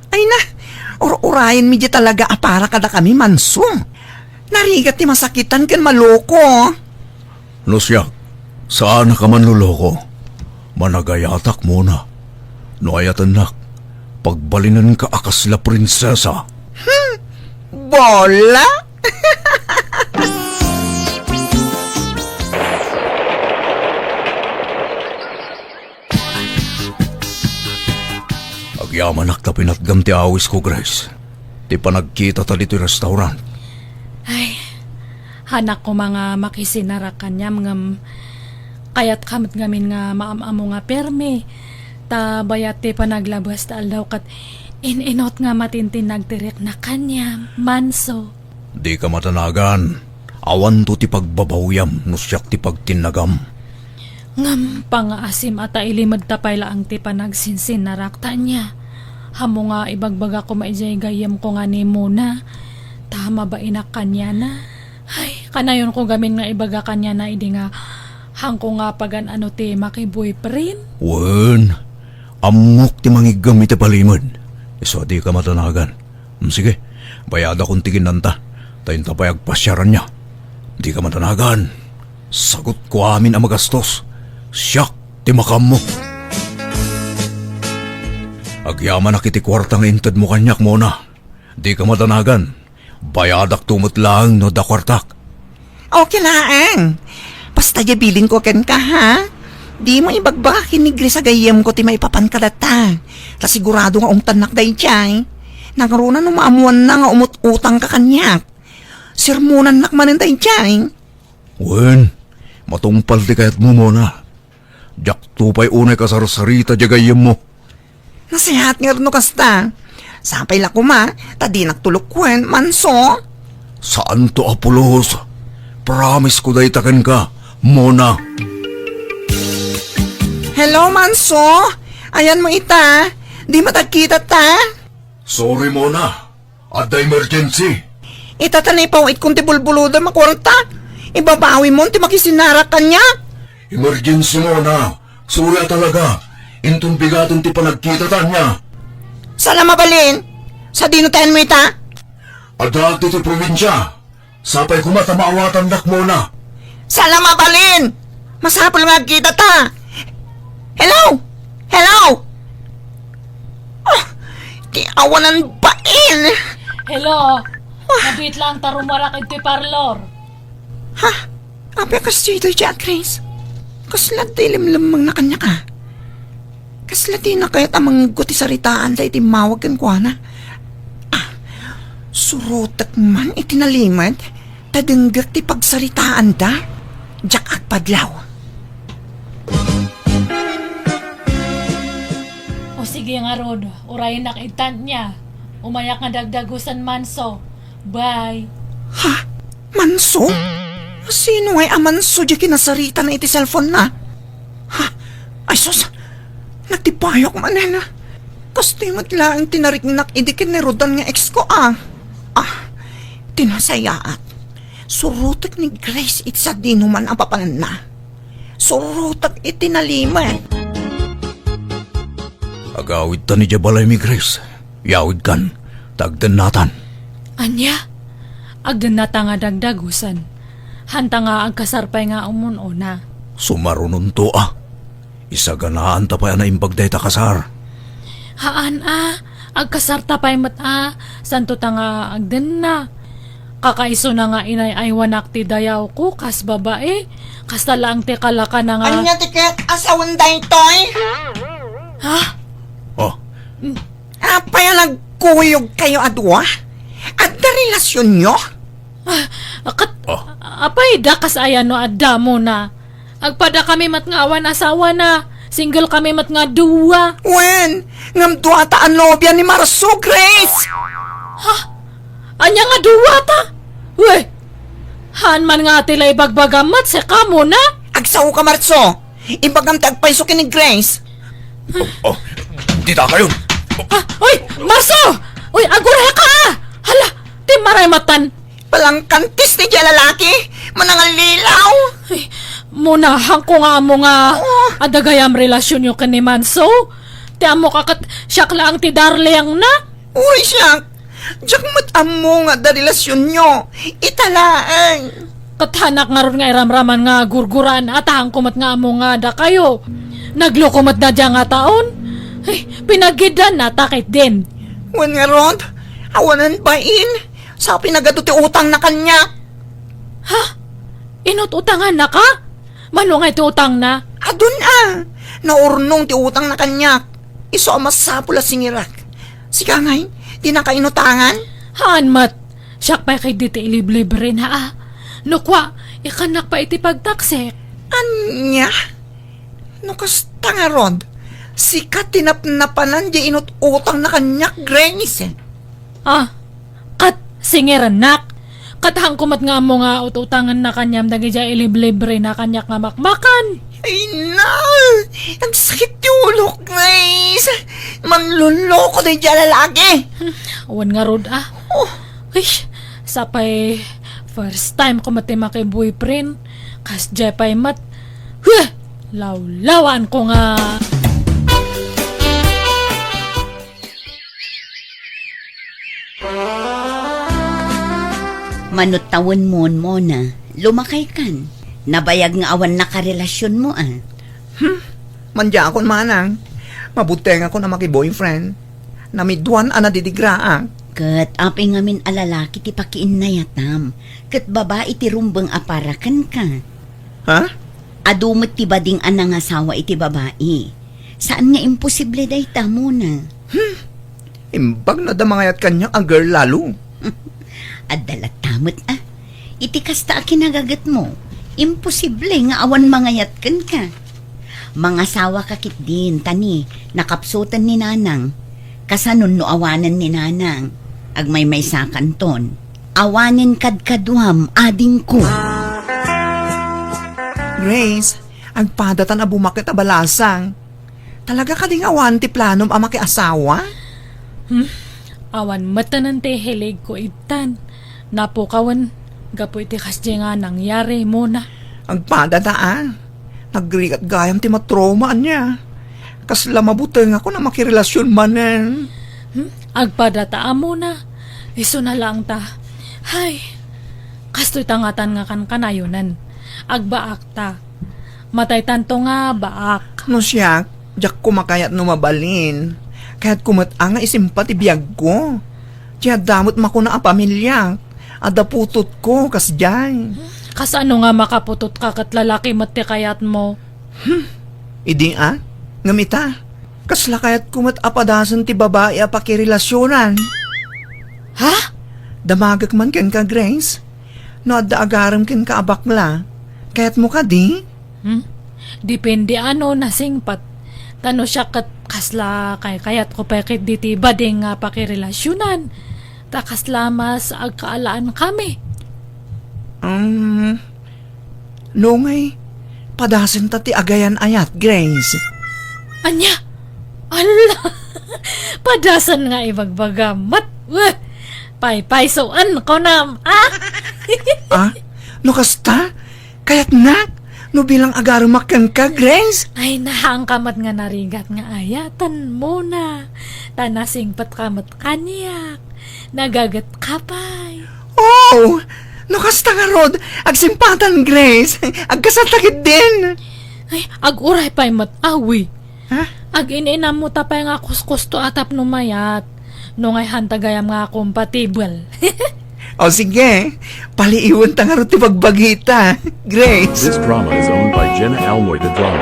Ay na, ur-urayenmi diay talaga a para kadakami, Manso. Narigat ti masakitan ken maloko. No siak, saanak a manloloko. Managayatak, Mona. No ayatennak, pagbalinenka a kasla prinsesa. Hmm, bola? Agyamanak ta pinatgam ti awisko, Grace. Ti panagkitata ditoy restaurant. Ay, hanak koma nga makisinarak kaniam ngem kayatka met ngamin nga maam-ammo nga permi. Ta bayat ti panaglabas ta aldaw ket in-inut nga matintinnag ti riknak kaniam, Manso. Dika madanagan. Awanto ti pagbabawiam no siak ti pagtinnagam. Ngem pangngaasim a ta ilimed ta pay laeng ti panagsinsinarak ta ania. Ammo nga ibagbaga koma idiay gayyemko nga ni Mona, ta mabainak kaniana. Ay, kanayonko gamin nga ibaga kaniana idi nga haanko nga pagan-ano ti maki-boyfriend. Wen, ammok ti mangiggem iti palimed. Isu a dika madanagan. Mm, sige, bayadakon ti kinnanta, ta inta pay agpasiaranna. Dika madanagan. Sagutko amin a magastos. Siak ti makaammo. Agyamanak iti kuarta nga intedmo kaniak, Mona. Dika madanagan. Bayadakto met laeng no adda kuartak. Okay laeng. Basta diay bilinko kenka, ha? Dimo ibagbaga ken ni Grace a gayyemko ti maipapan kadata. Ta sigurado nga ungtannak daydiay. Nangruna no maammoanna nga umut-utangka kaniak. Sermonannak manen daydiay. Wen, matungpal ti kayatmo, Mona. Diakto pay unay kasarsarita diay gayyemmo. Nasayaat ngarud no kasta. Sapay la koma, ta dinak tulokuen, Manso. Saanto a pulos. Promise ko dayta kenka, Mona. Hello, Manso. Ayanmo ita. Dimo agkitata? Sorry, Mona. Adda emergency. Ita ta naipaw-itkon ti bulbulodem a kuarta. Ibabawimon ti makisinarak kaniak. Emergency, Mona. Sorry a talaga. Inton bigaten ti panagkitata ania. Saan a mabalin? Sadino ti ayanmo ita? Addaak ditoy probinsia. Sapay koma ta maawatandak, Mona. Saan a mabalin? Masapul nga agkitata. Hello? Hello? Ah, ti awanan bain. Hello? Ah. Nabit lang ta rumuarak iti parlor. Ha? Apay a kas ditoy, Grace? Kasla ti limlemmengna kaniak a? Kasla dina kayat a mangegko ti saritaanda iti immawag kenkuana? Ah, surotek man iti nalimed, ta denggek ti pagsaritaanda. Diak agpadlaw. O sige ngarud, urayennak ita nia. Umayak nga dagdagusen, Manso. Bye. Ha? Manso? Sino ngay a Manso diay kinasaritana iti cellphone-na? Ha? Ay sus! Nagtibayok manen. Kastoy met laeng ti nariknak idi ken ni Rodan nga ex ko a. Ah, ti nasayaat. Surotek ni Grace iti sadinoman a papananna. Surotek iti nalimed. Agawidtan idiay balaymi, Grace. Yawidkan, ta agdennatan. Ania? Agdennata nga dagdagusen. Hanta nga agkasar pay nga umun-una. Sumarunonto a. Isaganaanta pay a naimbag dayta kasar. Haan a, agkasarta pay met a, santo ta nga agdenna. Kakaisuna nga inay-aywanak ti dayawko kas babai. Kasta laeng ti kalakana nga Ania ti ket asawan daytoy? Ha? Oh. Apay a nagkuyogkayo a dua? Adda relasionyo? Ah, ket, Oh. apay da kas aya no adda, Mona? Agpada kami met nga awan asawana. Single kami met nga dua. Wen, ngem duata a nobia ni Marso, Grace. Ha? Ania nga duata? Weh, haan man nga ti la ibagbagam met, sika, Mona? Agsaoka, Marso. Ibagam ti agpayso ken ni Grace. Oh, oh. Dita kayon. Ah, oy, Marso! Oy, agurayka! Hala, ti maray matan. Palangkantis ti dia lalaki, manangallilaw. Ay, Mona, haanko nga ammo nga Oh. adda gayam relasionyo ken ni Marso. Ti ammok a ket siak laeng ti darlingna. Uray siak, diak met ammo nga adda relasionyo. Ita laeng. Ket haanak ngarud nga iramraman nga gurguraan a ta haanko met nga ammo nga adda kayo. Nagloko met da dia nga taon. Ay, pinagiddan na takit din. Wen ngarud, awanen bain. Sa pinagado ti utangna kaniak. Ha? Inut-utangannaka? Mano ngay ti utangna? Adun a. Naurnong ti utangna kaniak. Isu a masapul a singirak. Sika ngay, dinaka inutangan? Haan met. Siak pay ketdi ti iliblibrena a. No kua, ikannak pay iti pagtaksik. Ania? No kasta ngarud, sika ti napnapanan di inut-utangna kaniak, Grace. Ah, ket singirennak. Ket haanko met nga ammo nga ut-utangenna kaniam dagidiay iliblibrena kaniak nga makmakan. Ay, na! Nagsakit ti ulok, Grace. Manloloko daydiay a lalaki. Hmm, awan ngarud, ah. Oh. Ay, sapay first time ko met ti maki-boyfriend. Kasdiay pay met. Huh! Lawlawaanko nga. Manut tawenmon, Mona, lumakaykan. Nabayag nga awan nakarelasionmo, a. Hmm, mandiakon manang. Mabutengakon a maki-boyfriend. Namiduan a nadidigraak. Ket apay ngamin a lalaki ti pakiinnayatam, ket babai ti rumbeng a para kenka. Ha? Adu met ti bading a nangasawa iti babai. Saan nga imposible dayta, Mona. Hmm. Imbag no adda mangayat kaniak a girl lalo. Adda latta met, a. Iti kasta a kinagagetmo, imposible nga awan mangayat kenka. Mangasawaka ketdin, ta ni, nakapsuten ni Nanang. Kasanon no awanen ni Nanang, agmaymaysakanton. Awanen kadkaduam, adingko. Grace, agpadatan a bumakket a balasang. Talaga kadi nga awan ti planom a makiasawa? Hmm, awan metten ti hiligko ittan. Napukawen gapu iti kasdiay nga nangyari, Mona. Agpadata a. Nagrigat gayam ti matrauma ania. Kasla mabutengakon a makirelasion manen. Hmm, agpadata a, Mona. Isuna laeng ta. Hay, kastoy ta ngatan nga kankanayonen. Agbaak ta. Mataytanto nga baak. No siak, diak ko makayat no mabalin. Kayat ko met a nga isimpa ti biagko. Ti adda met makuna a pamiliak, adda putotko, kasdiay. Kasano nga makaputotka ket lalaki met ti kayatmo? Hmm. Idi a? Ngem ita, kasla kayatko met a padasen ti babai a pakirelasionan. Ha? Damagek man kenka, Grace. No adda agarem kenka a bakla, kayatmo kadi? Hmm? Depende a no nasingpet. Ta no siak ket kasla kaykayatko pay ketdi ti bading nga pakirelasionan. Ta kasla mas agkaalaan kami. Um, no ngay, padasen ta ti agayan-ayat, Grace. Ania? Ala! Padasen nga ibagbaga met. Weh! Paypaysoen, kunam, ah? Ah? No kasta? Kayatnak? No bilang agarumak kenka, Grace? Ay, nahaanka met nga narigat nga ayaten, Mona. Ta nasingpetka met kaniak. Nagagetka pay. Oh! No kasta ngarud, agsimpatan, Grace. Agkasata ketdin. Ay, aguray pay met, awi. Ha? Agin-inammo ta pay nga kuskusto a tapno mayat. No ngay hanta gayam nga compatible. O sige, paliiwenta ngarud ti bagbagita, Grace. This drama is owned by Jenna Almoy the Drama.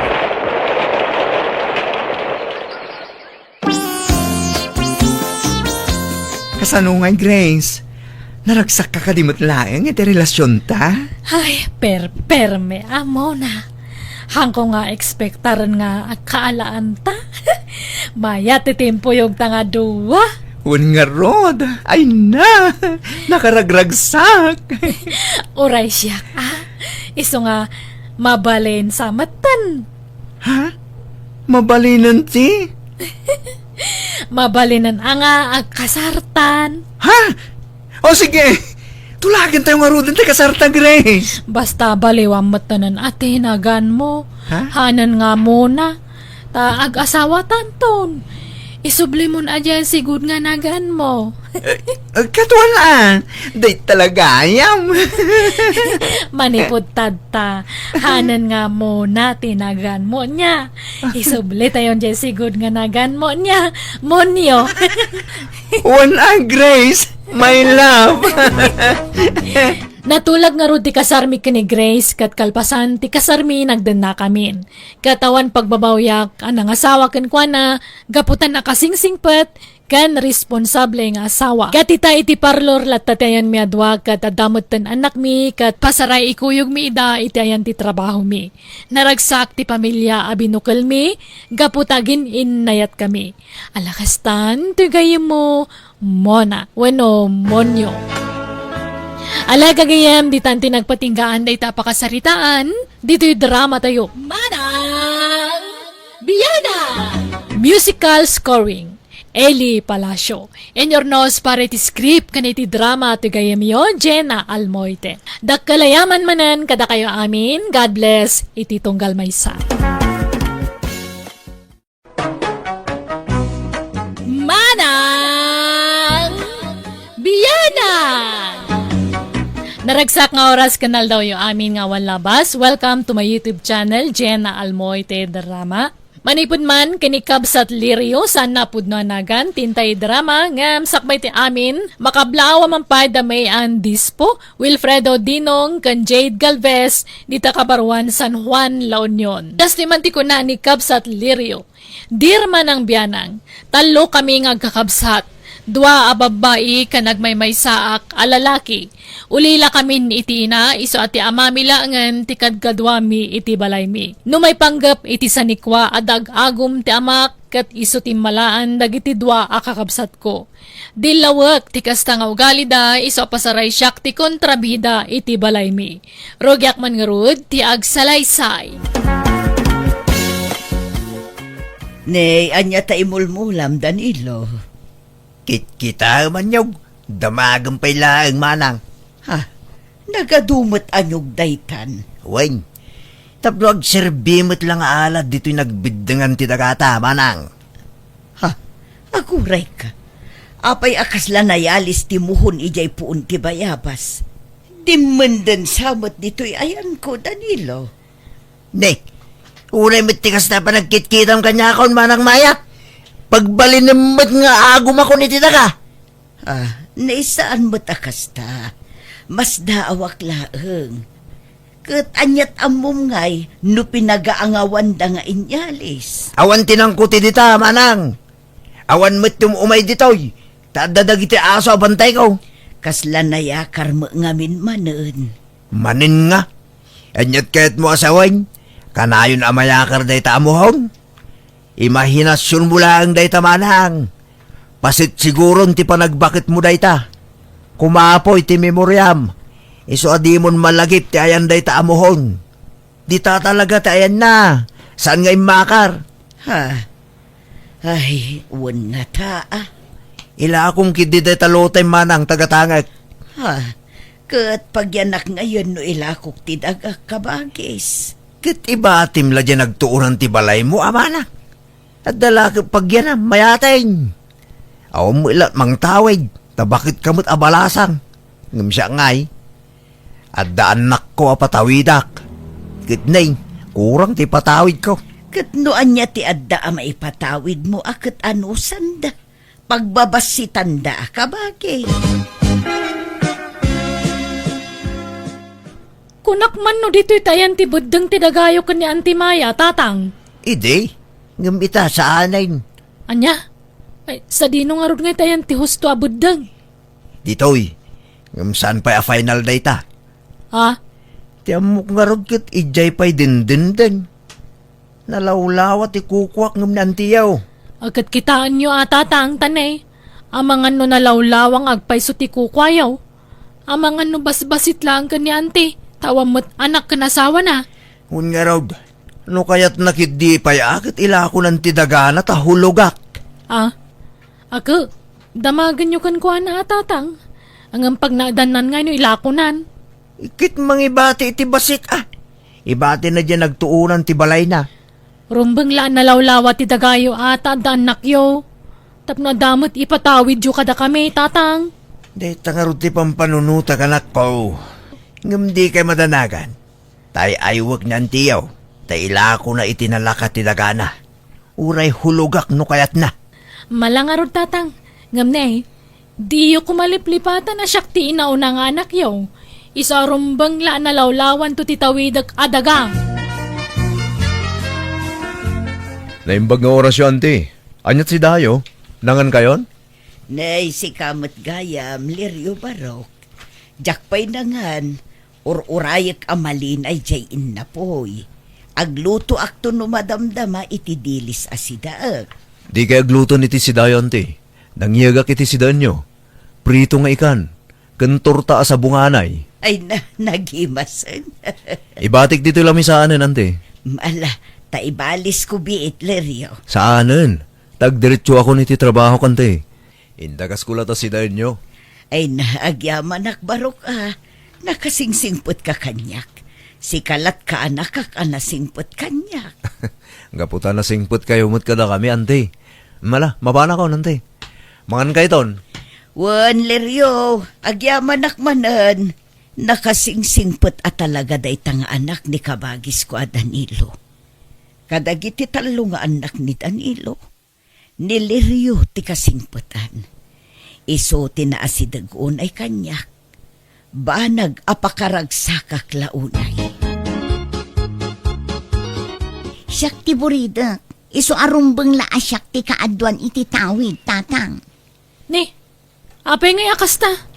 Kasano ngay, Grace? Naragsakka kadi met laeng iti relasionta? Ay, perperme a, Mona. Haanko nga ekspektaren nga agkaalaanta. Mayat ti timpuyogta nga dua. Wen ngarud, ay na, nakaragragsak. Uray siak, a. Isu nga mabalin sa metten. Ha? Mabalinen ti? Mabalinen a nga agkasartan. Ha? O sige, tulagentayo ngaruden ti kasarta, Grace. Basta baliwan metten a ti naganmo. Ha? Haanen nga Mona. Ta ag-asawatanton. Isublimon a diay sigud nga naganmo. Eh, eh, katuan a, dayta la gayam. Manipud tadta, haanen nga Mona ti naganmo nia. Isublitayon diay sigud nga naganmo nia. Monyo. Wen a, Grace, my love. Natulag ngarud ti kasarmi ken ni Grace ket kalpasan ti kasarmi nagdennakamin. Ket awan pagbabawiak a nangasawa kenkuana gapu ta nakasingsingpet ken responsable nga asawa. Ket ita iti parlor latta ti ayanmi a dua ket adda metten annakmi ket pasaray ikuyogmi ida iti ayan ti trabahomi. Naragsak ti pamilia a binukelmi gapu ta agin-innayatkami. Ala kastan ti gayyemmo, Mona wenno Monyo. Ala gagayyem, ditan ti nagpatinggaan dayta a pakasaritaan ditoy dramatayo. Manang Biana! Musical scoring, Eli Palacio. Inurnos para iti script ken iti drama ti gayyemyo, Jenna Almoite. Dakkel a yaman manen kadakayo amin. God bless iti tunggal maysa. Manang Biana! Naragsak nga oras ken aldawyo amin nga awan labas. Welcome to my YouTube channel, Jenna Almoite Drama. Manipud man ken ni Kabsat Lirio, saan a pudno a nagan ti intay drama ngem sakbay ti amin, makablaw a man pay da May Ann Dispo, Wilfredo Dinong, ken Jade Galvez, dita kabaruan San Juan, La Union. Kastoy man ti kuna ni Kabsat Lirio. Dear Manang Bianang, tallo kami nga agkakabsat, dua a babbai ken agmaymaysaak a lalaki. Ulila kamin iti ina, isu a ti amami laengen ti kadkaduami iti balaymi. No maipanggep iti sanikua, adda ag-agum ti amak ket isu ti immalaan dagiti dua a kakabsatko. Dillawek ti kasta nga ugalida, isu a pasaray siak ti kontrabida iti balaymi. Rugiak man ngarud ti agsalaysay. Nay, ania ta imulmulam, Danilo? Kitkitaem, anyog. Damagem pay laeng, manang. Ha? Nagadu met anyog daytan? Wen, tapno agserbi met la nga alad ditoy nagbiddengan ti dagata, manang. Ha? Agurayka. Apay a kasla nayalis ti muhon idiay puon ti bayabas? Dimmenden sa met ditoy ayanko, Danilo. Ne, uray met ti kasta panagkitkitam kaniakon, Manang Maya. Pagbalinem met nga agumakon iti daga. Ah, naisaan met a kasta. Masdaawak laeng. Ket aniat ammom ngay no pinagaangawanda nga inyalis? Awan ti nangkuti dita, manang. Awan met ti um-umay ditoy, ta adda dagiti aso a bantayko. Kasla nayakar met ngamin manen. Manen nga? Aniat kayatmo a sawen? Kanayon a mayakar dayta a muhon? Imahinasionmo laeng dayta, manang. Pasitsiguron ti panagbaketmo dayta. Kumapoy ti memoriam. Isu a dimon malagip ti ayan dayta a muhon. Dita talaga ti ayanna. Saan nga immakar? Ha? Ay, wen nata, a. Ilakom ketdi dayta lotay, manang, tagatangek. Ha? Ket pagyanak ngayen no ilakok ti dagak, kabagis. Ket ibatim la diay nagtuonan ti balaymo, a manang. Adda la ket pagyanam, mayateng. Awan met la mangtawid, ta baket ka met a balasang. Ngem siak ngay, adda annakko a patawidak. Ket nay, kurang ti patawidko. Ket no ania ti adda a maipatawidmo a ket anusanda? Pagbabassitanda a kabagi. Kunak man no ditoy ti ayan ti beddeng ti dagayo ken ni Auntie Maya, Tatang. Idi, ngem ita saanen. Ania? Ay, sadino ngarud nga itayan ti husto a beddeng? Ditoy, ngem saan pay a final dayta? Ha? Ti ammok ngarud ket idiay pay dindenden. Nalawlawa ti kukuak ngem ni antiyo. Ket kitaenyo a, Tatang, ta ne, amangan no nalawlawa nga agpayso ti kukuayo. Amangan no basbasit laeng ken ni anti, ta awan met anak ken asawana. Wen ngarud, no kayatna ketdi pay a ket ilakonan ti dagana ta hulogak. Ah, ket, damagenyo kenkuana a, Tatang. Ngem pagnaedannan ngay no ilakonan. Ket mangibati iti bassit a. Ibatina diay nagtuonan ti balayna. Rumbeng la a nalawlawa ti dagayo a ta adda annakyo. Tapno adda met ipatawidyo kadakami, Tatang. Dayta ngarud ti pampanunota, anakko. Ngem dikay madanagan. Ta ay-aywek ni antiyo, ta ilakona iti nalaka ti dagana. Uray hulogak no kayatna. Mala ngarud, Tatang. Ngem ne, diyo koma liplipatan a siak ti inauna nga anakyo. Isu a rumbeng la a nalawlawanto ti tawidek a daga. Naimbag nga orasyo, anti. Ania ti sidayo? Nangankayon? Nay, sika met gayam, Lirio Barok. Diak pay nangan, ur-urayek a malinay diay innapoy. Aglutoakto no madamdama iti dilis a sidaek. Dikay agluton iti sidayo, anti. Nangyegak iti sidaenyo. Prito nga ikan, ken torta a sabunganay. Ay, na, nagimasen. Ibatik ditoy lamisaanen, anti. Ala, ta ibalisko biit, Lirio. Saanen. Ta agdiretsoakon iti trabahok, anti. Indagasko la ta sidaenyo. Ay na, agyamanak, Barok a. Nakasingsingpetka kaniak. Sika lat kaanakak a nasingpet kaniak. Gapu ta nasingpetkayo met kadakami, anti. Mala, mapanakon, anti. Mangankayton. Wen, Lirio, agyamanak manen. Nakasingsingpet a talaga dayta nga anak ni kabagisko a Danilo. Kadagiti tallo nga annak ni Danilo, ni Lirio ti kasingpetan. Isu ti naasideg unay kaniak. Banag a pakaragsakak la unay. Siak ti buridek. Isu a rumbeng la a siak ti kaaduan iti tawid, Tatang. Ni, apay ngay a kasta?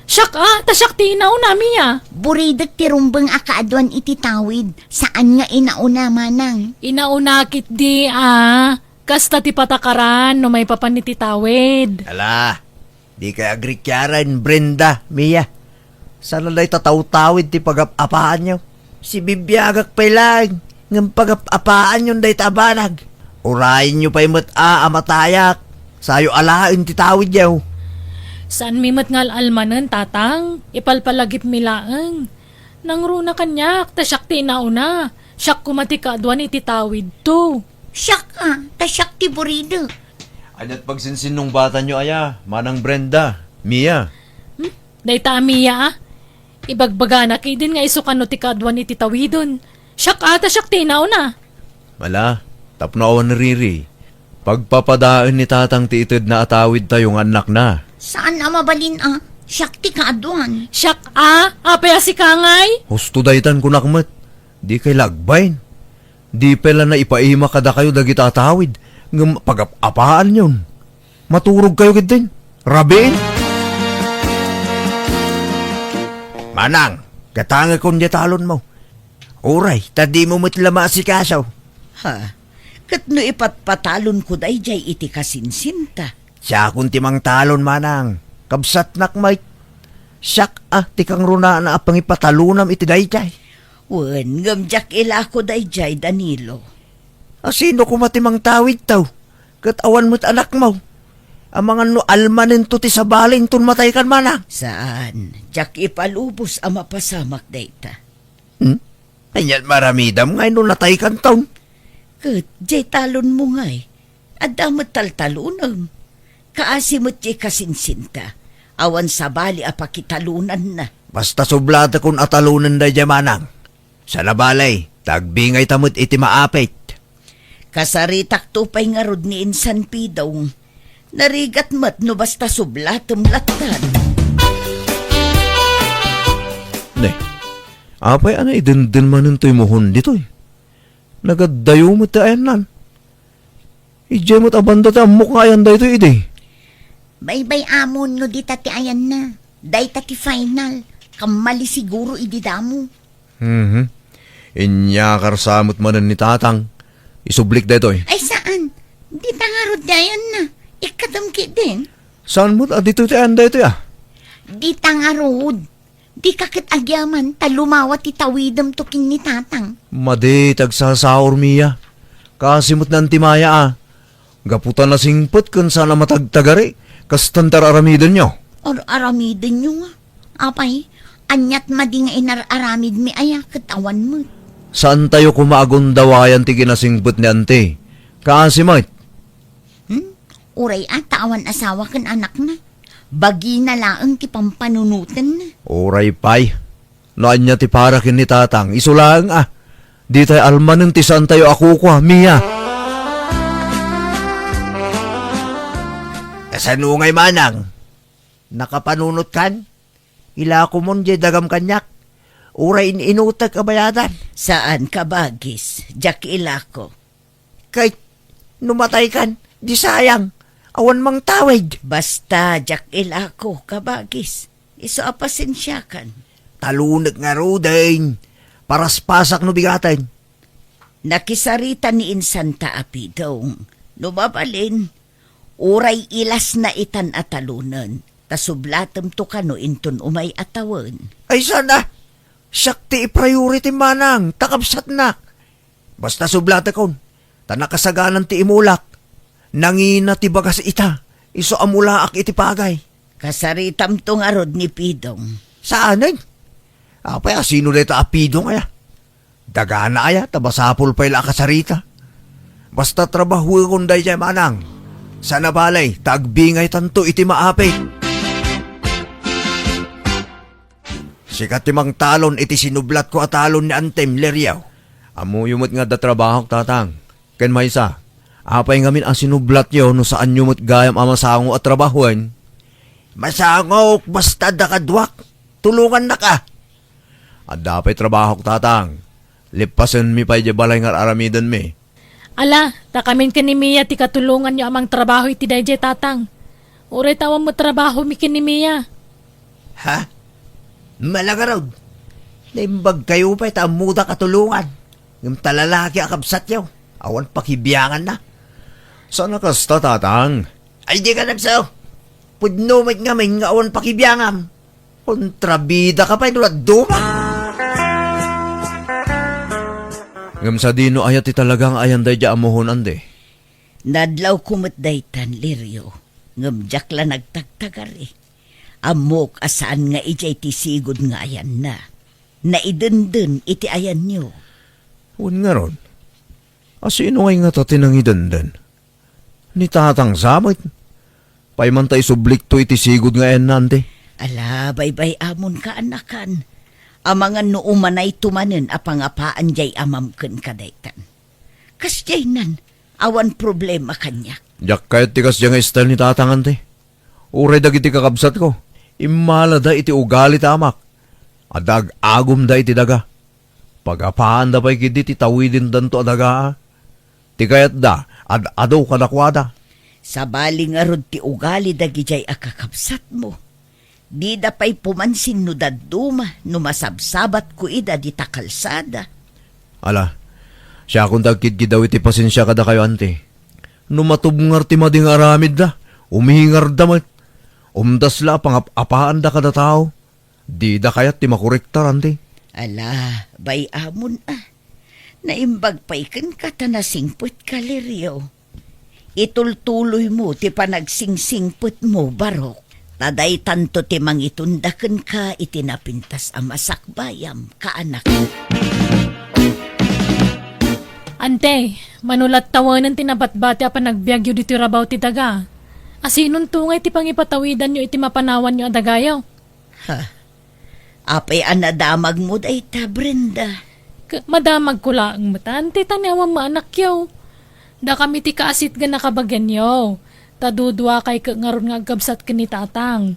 Siak a, ta siak ti inauna, Mia. Buridek ti rumbeng a kaaduan iti tawid, saan nga inauna, Manang. Inauna ketdi a, kasta ti patakaran no maipapan iti tawid. Ala, dikay agrikiaren, Brenda, Mia. Saan a dayta tawtawid ti pagap-apaanyo. Sibibiagak pay laeng, ngem pagap-apaanyon dayta a banag. Urayenyo pay met a, a matayak. Sayo alaen ti tawidyo. Saanmi met nga al-almanen, Tatang. Ipalpalagipmi laeng. Nangruna kaniak, ta siak ti inauna. Siak koma ti kaaduan iti tawidto. Siak a, ta siak ti buridek. Aniat pagsinsinnungbatanyo aya, Manang Brenda, Mia? Hmm? Dayta a Mia a? Ibagbagana ketdin nga isu kano ti kaaduan iti tawiden. Siak a, ta siak ti inauna. Mala, tapno awan riri, pagpapadaen ni Tatang ti itedna a tawidtayo nga annakna. Saan a mabalin a, siak ti kaaduan. Siak a, apay a sika ngay? Husto daytan kunak met. Dikay la agbain. Di pay la naipaima kadakayo dagita a tawid, ngem pagap-apaanyon. Maturogkayo ketdin. Rabiin. Manang, gatangekon diay talonmo. Uray, ta dimo met la maasikaso. Ha? Ket no ipatpatalonko daydiay iti kasinsinta? Siakon ti mangtalon, Manang. Kabsatnak met. Siak a ti kangrunaan a pangipatalonam iti daydiay. Wen, ngem diak ilako daydiay, Danilo. A, sino koma ti mangtawidto? Ket awan met anakmo. Amangan no almanento ti sabali inton mataykan, Manang. Saan, diak ipalubos a mapasamak dayta. Hmm? Aniat maaramidam ngay no nataykanton? Ket diay talonmo ngay, adda met taltalonem. Kaasi met diay kasinsinta, awan sabali a pakitalonanna. Basta sublatekon a talonen daydiay, Manang. Saan a bale, ta agbingayta met iti maapit. Kasaritakto pay ngarud ni insan Pidong. Narigat met no basta sublatem lattan. Ne, Apay a naidenden manen toy mohon ditoy? Nagaddayo met ti ayannan. Idiay met a banda ti ammok nga ayan daytoy idi. Baybay-amon no dita ti ayanna. Dayta ti final. Kammali siguro idi damo. Mhm. Inyakar sa met manen ni Tatang. Isublik daytoy. Ay, saan? Dita ngarud ti ayanna. Ikkatem ketdin. Saan met a ditoy ti ayan daytoy, a? Dita ngarud. Dika ket agyaman ta lumawa ti tawidemto ken ni Tatang. Madi ti agsasaur, Mia. Kaasi met ni Anti Maya, a. Gapu ta nasingpet ken saan a matagtagari, kastan ti ar-aramidenyo. Ar-aramidenyo nga? Apay, aniat madi nga inar-aramidmi aya ket awan met? Saantayo koma a gundawayan ti kinasingpet ni Anti. Kaasi met. Hmm? Uray a ta awan asawa ken anakna. Bagina laeng ti pampanunotenna. Uray pay. No ania ti para ken ni Tatang, isu laeng a. Ditay almanen ti saantayo a kukua, Mia. Kasano ngay, manang? Nakapanunotkan? Ilakomon diay dagam kaniak. Uray in-inutek a bayadan. Saan, kabagis, diak ilako. Ket no mataykan, di sayang, awan mangtawid. Basta, diak ilako, kabagis. Isu a pasensiakan. Talunek ngaruden, paraspasak no bigaten. Nakisarita ni insanta a Pidong. No mabalin, uray ilasna itan a talunen, ta sublatemto kano inton umay a tawen. Ay, saan a? Siak ti i-priority, manang, ta kabsatnak. Basta sublatekon, ta nakasaganan ti imulak. Nangina ti bagas ita, isu a mulaak iti pagay. Kasaritamto ngarud ni Pidong. Saanen? Apay a sino dayta a Pidong aya? Dagana aya, ta masapul pay la a kasarita. Basta trabahuekon daydiay, manang. Saan a bale, ta agbingaytanto iti maapit. Sika ti mangtalon iti sinublatko a talon ni Antem, Lirio. Ammoyo met nga adda trabahok, Tatang. Ken maysa, apay ngamin a sinublatyo no saanyo met gayam a masango a trabahoen? Masangok, basta adda kaduak. Tulongannak a. Adda pay trabahok, Tatang. Lippasenmi pay diay balay nga ar-aramidenmi. Ala, ta kamin ken ni Mia ti katulonganyo a mangtrabaho iti daydiay, Tatang. Uray ta awan met trabahomi ken ni Mia. Ha? Mala ngarud. Naimbagkayo pay ta ammoda katulongan. Ngem ta lalaki a kabsatyo, awan pakibianganna. Saan a kasta, Tatang? Ay, dika nagsaw. Pudno met ngamin nga awan pakibiangam. Kontrabidaka pay no dadduma. Ngem sadino aya ti talaga nga ayan daydiay a mohon, Ante? Nadlawko met daytan, Lirio, ngem diak la nagtagtagari. Ammok a saan nga idiay ti sigud nga ayanna. Naidenden iti ayanyo. Wen ngarud, a sino ngay ngata ti nangidenden? Ni Tatang sa met. Pay man ta isublikto iti sigud nga ayanna, Ante. Ala, baybay-amon, kaanakan. Amangan no umanayto manen a pangapaan diay amam ken kadaytan. Kasdiaynan, awan problema kaniak. Diak kayat ti kasdiay nga style ni Tatang, Ante. Uray dagiti kakabsatko, immalada iti ugali ti amak. Adda ag-agumda iti daga. Pagapaanda pay ketdi ti tawidendanto a dagaa. Ti kayatda, ad-adu kadakuada. Sabali ngarud ti ugali dagidiay a kakabsatmo. Dida pay pumansin no dadduma no masabsabatko ida dita kalsada. Ala, siakon ti agkidkidaw iti pasensia kadakayo, Ante. No matubngar ti madi nga aramidda, umingarda met. Umdas la a pangap-apaanda kada tao. Dida kayat ti makorektar, Ante. Ala, bay-amon a. Naimbag pay kenka ta nasingpetka, Lirio. Itultuloymo ti panagsingsingpetmo, Barok. Ta daytanto ti mangitunda kenka iti napintas a masakbayam, kaanak. Ante, mano la't tawanen ti nabatbati a panagbiagyo ditoy rabaw ti daga? Asinonto ngay ti pangipatawidanyo iti mapanawanyo a dagayo? Ha? Apay a nadamagmo dayta, Brenda? K-, madamagko laeng met, Ante, ta ni awan maanakyo. Dakami ti kaasitgan a kabagianyo. Ta duduakay ket ngarud nga agkabsat ken ni Tatang.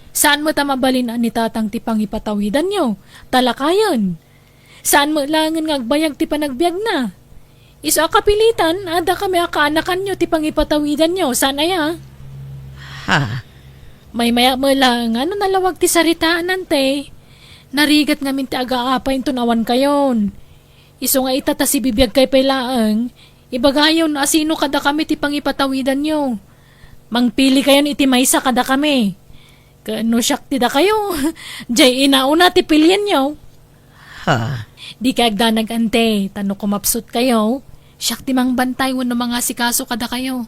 Saan met a mabalin a ni Tatang ti pangipatawidanyo, ta lakayen. Saan met laengen nga agbayag ti panagbiagna. Isu a kapilitan, adda kami a kaanakanyo ti pangipatawidanyo, saan aya? Ha? Maymayak met laeng no nalawag ti saritaan, ante. Narigat ngamin ti agaapa inton awan kayon. Isu nga ita ta sibibiagkay pay laeng, ibagayon no asino kadakami ti pangipatawidanyo. Mangpili kayon iti maysa kadakami. Ken no siak ti dakayo, jay inauna ti pilienyo. Ha? Di kay agdanag, ante, ta no kumapsut kayo, siak ti mangbantay wenno mangasikaso kadakayo.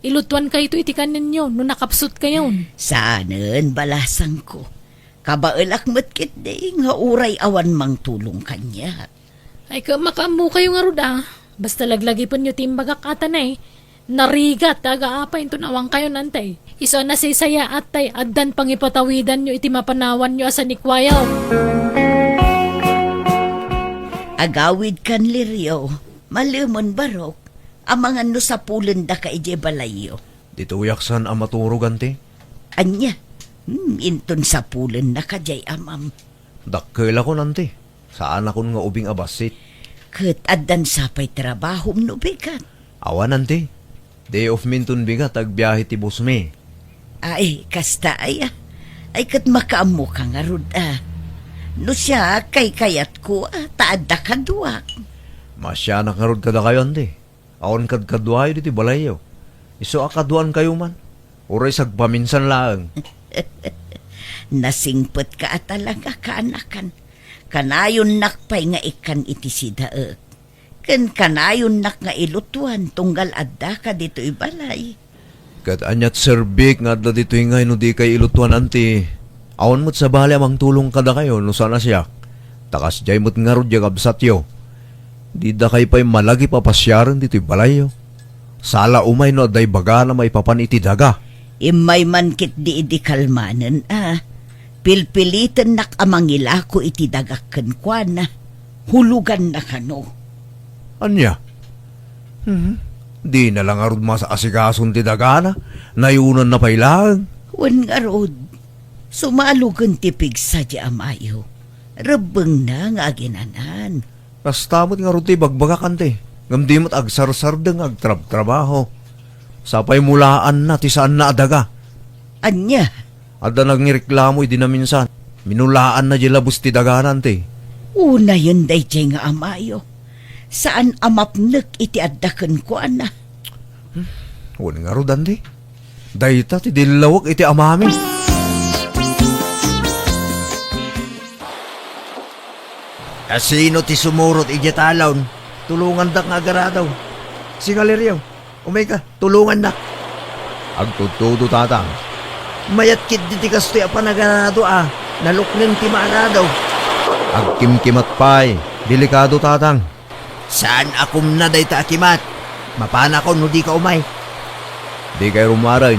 Ilutuan kayto iti kanenyo no nakapsut kayon. Saanen, balasangko. Kabaelak met ketdi nga uray awan mangtulong kaniak. Ay, ka-, makaammo kayo ngarud, a. Basta laglagipenyo ti imbagak, atan, a. Narigat ti agaapa inton awan kayon, ante. Isu a nasaysayaat tay addan pangipatawidanyo iti mapanawanyo a sanikuayo. Agawidkan, Lirio. Malemen, barok. Amangan no sapulendaka idiay balayyo. Ditoyak saan a maturog, ante. Ania? Hmm, inton sapulennaka diay amam. Dakkelakon, ante. Saanakon nga ubing a bassit. Ket addan sa pay trabahom no bigat? Awan, ante. Day off mi inton bigat, agbiahe ti boss mi. Ay, kasta aya. Ay, ket makaammoka ngarud, a. No siak, kaykayatko, a, ta adda kaduak. Maasianak ngarud kadakayo, ante. Awan kadkaduayo ditoy balayyo. Isu a kaduaankayo man. Uray sagpaminsan laeng. Nasingpetka a talaga, kaanakan. Kanayonnak pay nga ikkan iti sidaek. Ken kanayonnak nga ilutuan tunggal addaka ditoy balay. Ket aniat serbik nga adda ditoy ngay no dikay ilutuan, anti? Awan met sabali a mangtulong kadakayo no saan a siak. Ta kasdiay met ngarud diay kabsatyo. Didakay pay malagip a pasiaren ditoy balayyo. Sala umay no adda ibagana maipapan iti daga. Immay man ketdi idi kalmanen, a. Pilpilitennak a mangilako iti dagak kenkuana. Huloganna kano. Ania? Hmm? Dina la ngarud maas-asikason ti dagana, nayunanna pay laeng. Wen ngarud, sumalogen ti pigsa ti amayo. Rebbengna nga aginanan. Kasta met ngarud ti ibagbagak, anti, ngem di met agsarsardeng nga agtrabtrabaho. Sapay mulaanna ti saanna a daga. Ania? Adda nangreklamo idi naminsan. Minulaanna diay labes ti dagana, anti. Unayen daydiay nga amayo. Saan a mapnek iti adda kenkuana. Hmm, wen ngarud, anti. Dayta ti dillawek iti amami. Asino ti sumurot idiay talon? Tulongandak nga agarado. Sika, Lirio, umayka, tulongannak. Agtudtudo, Tatang. Mayat ketdi ti kastoy a panagarado a nalukneng ti maarado. Agkimkimat pay. Delikado, Tatang. Saan a kumna dayta a kimat. Mapanakon no dika umay. Dikay rummuaren.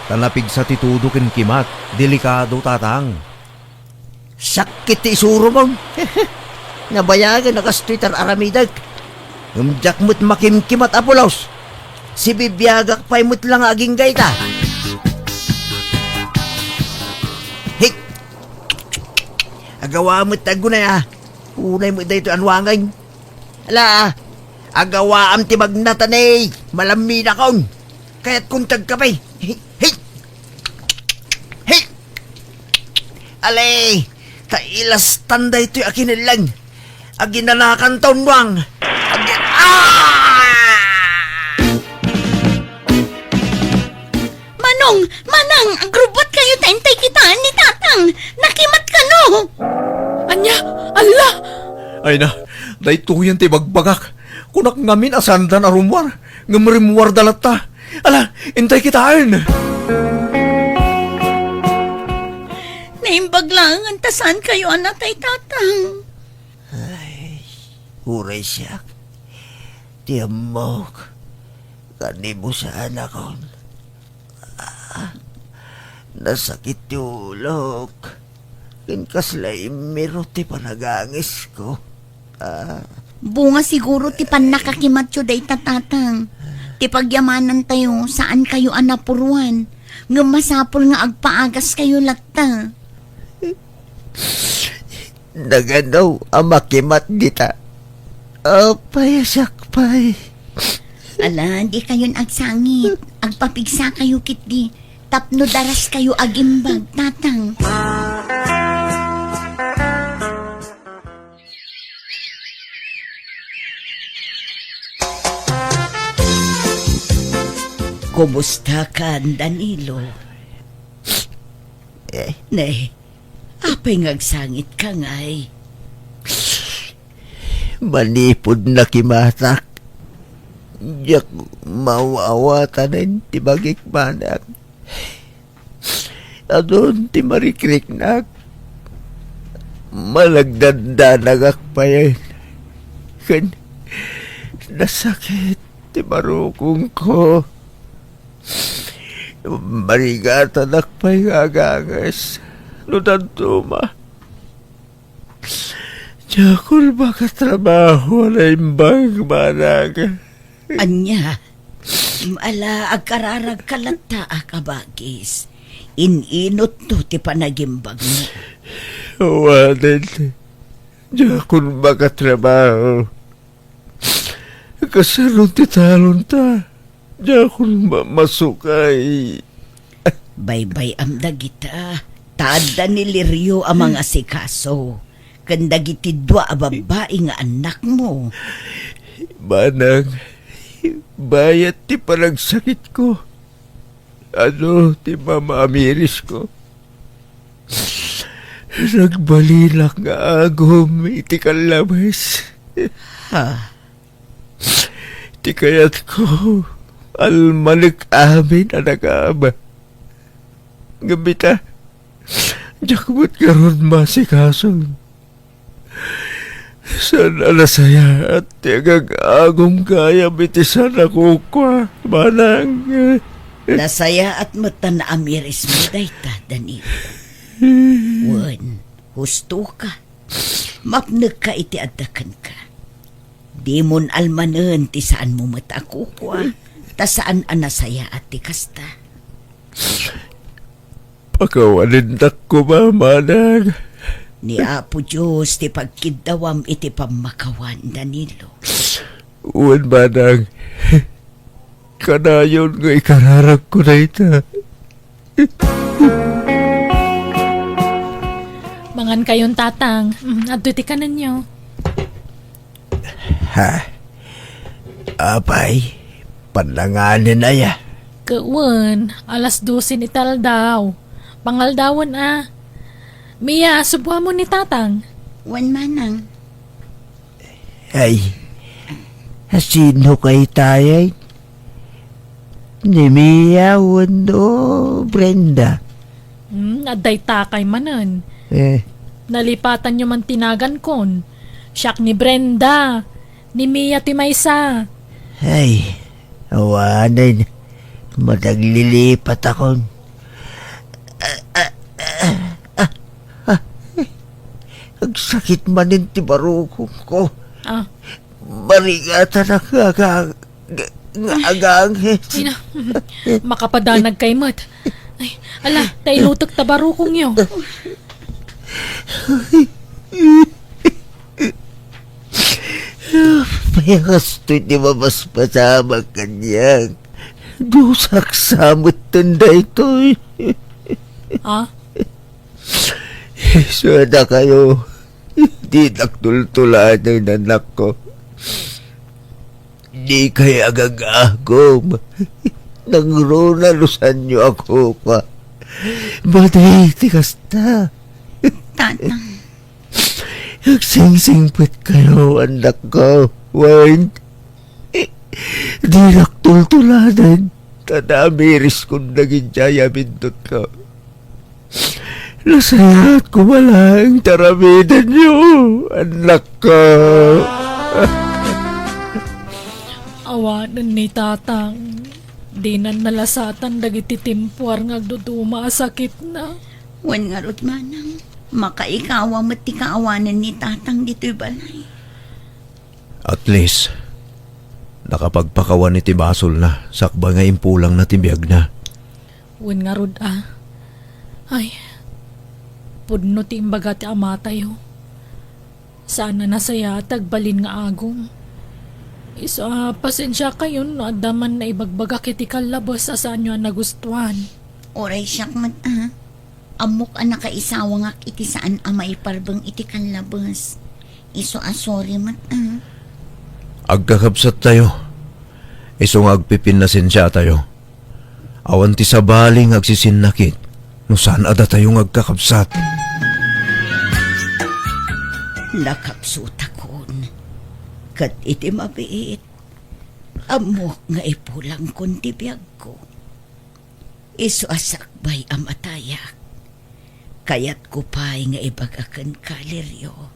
Ta napigsa ti tudo ken kimat. Delikado, Tatang. Sakit ti isuromon. Nabayagen a kastoy ti ar-aramidek. Ngem diak met makimkimat a pulos. Sibibiagak pay met la nga agingga ita. Hik! Agawa met ti aggunay, a. Unay met daytoy a nuangen. Ala, agawaam ti magnatani, malamminakon. Kayatkon ti agkape. Hi, hi. Hi. Ale, ta ilastan daytoy a kinelleng. Aginanakan ta unnuang. Agi-, ah! Manong! Manang! Agrubbat kayo ta intay kitaen ni Tatang! Nakimat kano! Ania? Alla! Ay na, daytoyen ti ibagbagak. Kunak ngamin a saandan a rummuar, ngem rimmuarda latta. Ala, intay kitaen! Naimbag laengen ta saan kayo a natay, Tatang. Ay, uray siak. Ti ammok, kanimo saanakon. Ah, nasakit ti ulok. Ken kasla immiro ti panagangesko. Ah. Bunga siguro ti pannakakimatyo dayta, Tatang. Ti pagyamanantayo, saan kayo a napuruan. Ngem masapul nga agpaagas kayo latta. nagano a makimat dita. Apay a siak pay. Ala, dikayon agsangit. Agpapigsa kayo ketdi. Tapno daras kayo agimbag, Tatang. Kumusta ka, Danilo? Eh. Ne, apay nga agsangit ka ngay? Manipud nakimatak, diak maaw-awatanen ti bagik, manang. Adun ti marikriknak. Managdandanagak pay ken nasakit ti barukongko. Marigatanak pay nga aganges no dadduma. Diakon makatrabaho a naimbag, manang. Ania? Ala, agkararagka latta a kabagis. In-inutto ti panagimbagmo. Awanen, diakon makatrabaho. Kasano ti talonta? Diakon ma-, masukay. Baybay-am dagita. Ta adda ni Lirio a mangasikaso ken dagiti dua a babbai nga annakmo. Manang, bayat ti panagsakitko. Adu ti mamaamirisko. Nagbalinak nga agum iti kallabes. Ha? Ti kayatko, almanek amin a nagaba. Ngem ita, diak met ngarud masikaso. Saan a nasayaat ti agag-agum gayam iti saan a kukua, manang. Nasayaat met ta naamirismo dayta, Danilo. Wen, hustoka. Mapnekka iti adda kenka. Dimon almanen ti saanmo met a kukua, ta saan a nasayaat ti kasta. Pakawanendak koma, manang. Ni Apo Dios ti pagkiddawam iti pammakawan, Danilo. Wen, manang. Kanayon nga ikararagko dayta. Mangan kayon, Tatang. Mm, adto ti kanenyo. Ha? Apay, pannanganen aya? Ket wen, alas dosen iti aldaw. Pangaldawen a. Mia, subuamon ni Tatang. Wen, manang. Ay, sino kay tayay? Ni Mia wenno Brenda? Hmm, adda itakay manen. Eh. Nalipatanyo man ti nagankon. Siak ni Brenda. Ni Mia ti maysa. Ay, awanen. Madaglilipat akon. Ah, ah, ah, ah, ah. Agsakit manen ti barukongko. Ah. Marigatanak nga aga-, nga, nga aganges. Ay na, makapadanag kay met. Ay, ala, ta ilutek ta barukongyo. Apay a kastoy ti mapaspasamak kaniak. Dusak sa metten daytoy. Ah? Isu a dakayo, dinak tultuladen, annakko. Dikay agagagum. Nangruna no saanyo a kukua. Madi ti kasta. Tatang. Agsingsingpetkayo, annakko. Wen, dinak tultuladen, ta naamiriskon dagiti ay-abindutko. Nasayaat koma laeng ti aramidenyo, annakko. Awanen ni Tatang, dinan nalasatan dagiti timpuar nga agduduma a sakitna. Wen ngarud, manang, makaikawa met ti kaawanan ni Tatang ditoy balay. At least, nakapagpakawan iti basolna sakbay nga impulangna ti biagna. Wen ngarud a. Ay, pudno ti imbaga ti amatayo. Saan a nasayaat ti agbalin nga agum. Isu a, pasensiakayon no adda man naibagbagak iti kallabes a saanyo a nagustuan. Uray siak met, a. Ammok a nakaisawangak iti saan a maiparbeng iti kallabes. Isu a sorry met, a. Agkakabsattayo. Isu nga agpipinnasensiatayo. Awan ti sabali nga agsisinnakit no saan a datayo nga agkakabsat. Nakapsutakon. Ket iti mabiit, ammok nga ipulangkon ti biagko. Isu a sakbay a matayak. Kayatko pay nga ibaga kenka, Lirio,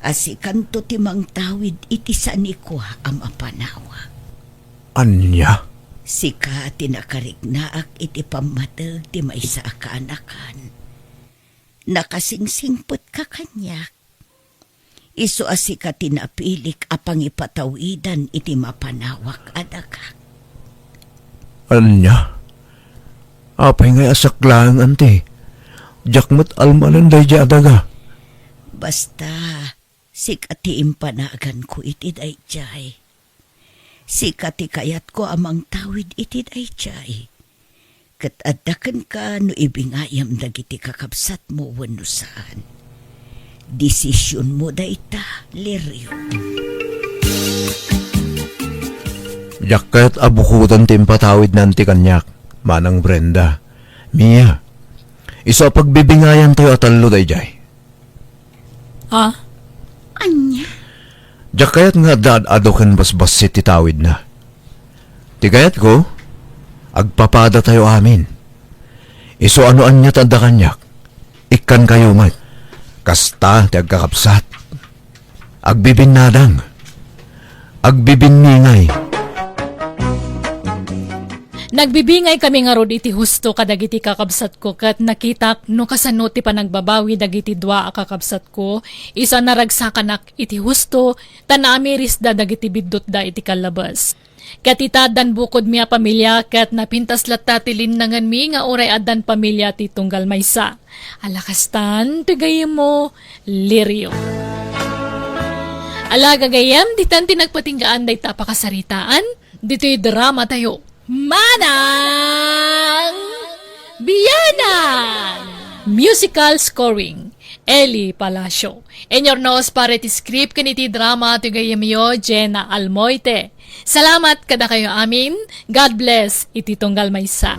a sikanto ti mangtawid iti sanikua a mapanawak. Ania? Sika ti nakariknaak iti pammateg ti maysa a kaanakan. Nakasingsingpetka kaniak. Isu a sika ti napilik a pangipatawidan iti mapanawak a daga. Ania? Apay ngay a saklaengan ti? Diak met almanen daydiay a daga. Basta, sika ti impanaganko iti daydiay. Sika ti kayatko a mangtawid iti daydiay. Ket adda kenka no ibingayam dagiti kakabsatmo wenno saan. Desisionmo dayta, Lirio. Diak kayat a bukoden ti impatawidnan ti kaniak, Manang Brenda. Mia, isu a pagbibingayantayo a tallo daydiay. Ah? Ania? Diak kayat nga adda ad-adu ken basbassit ti tawidna. Ti kayatko, agpapadatayo amin. Isu a no ania ti adda kaniak, ikkankayo met. Kasta ti agkakabsat. Agbibinnadang. Agbibinningay. Nagbinningay kami ngarud iti husto kadagiti kakabsatko ket nakitak no kasano ti panagbabawi dagiti dua a kakabsatko, isu a naragsakanak iti husto, ta naamirisda dagiti biddutda iti kallabes. Ket ita, addan bukodmi a pamilia, ket napintas latta ti linnangenmi nga uray addan pamilia ti tunggal maysa. Ala kastan ti gayyemmo, Lirio. Ala gagayyem, ditan ti nagpatinggaan dayta a pakasaritaan, ditoy drama tayo. Manang Bianan! Musical scoring, Eli Palacio. Inurnos para iti script ken iti drama ti gayyemyo, Jenna Almoite. Salamat kadakayo amin. God bless iti tunggal maysa.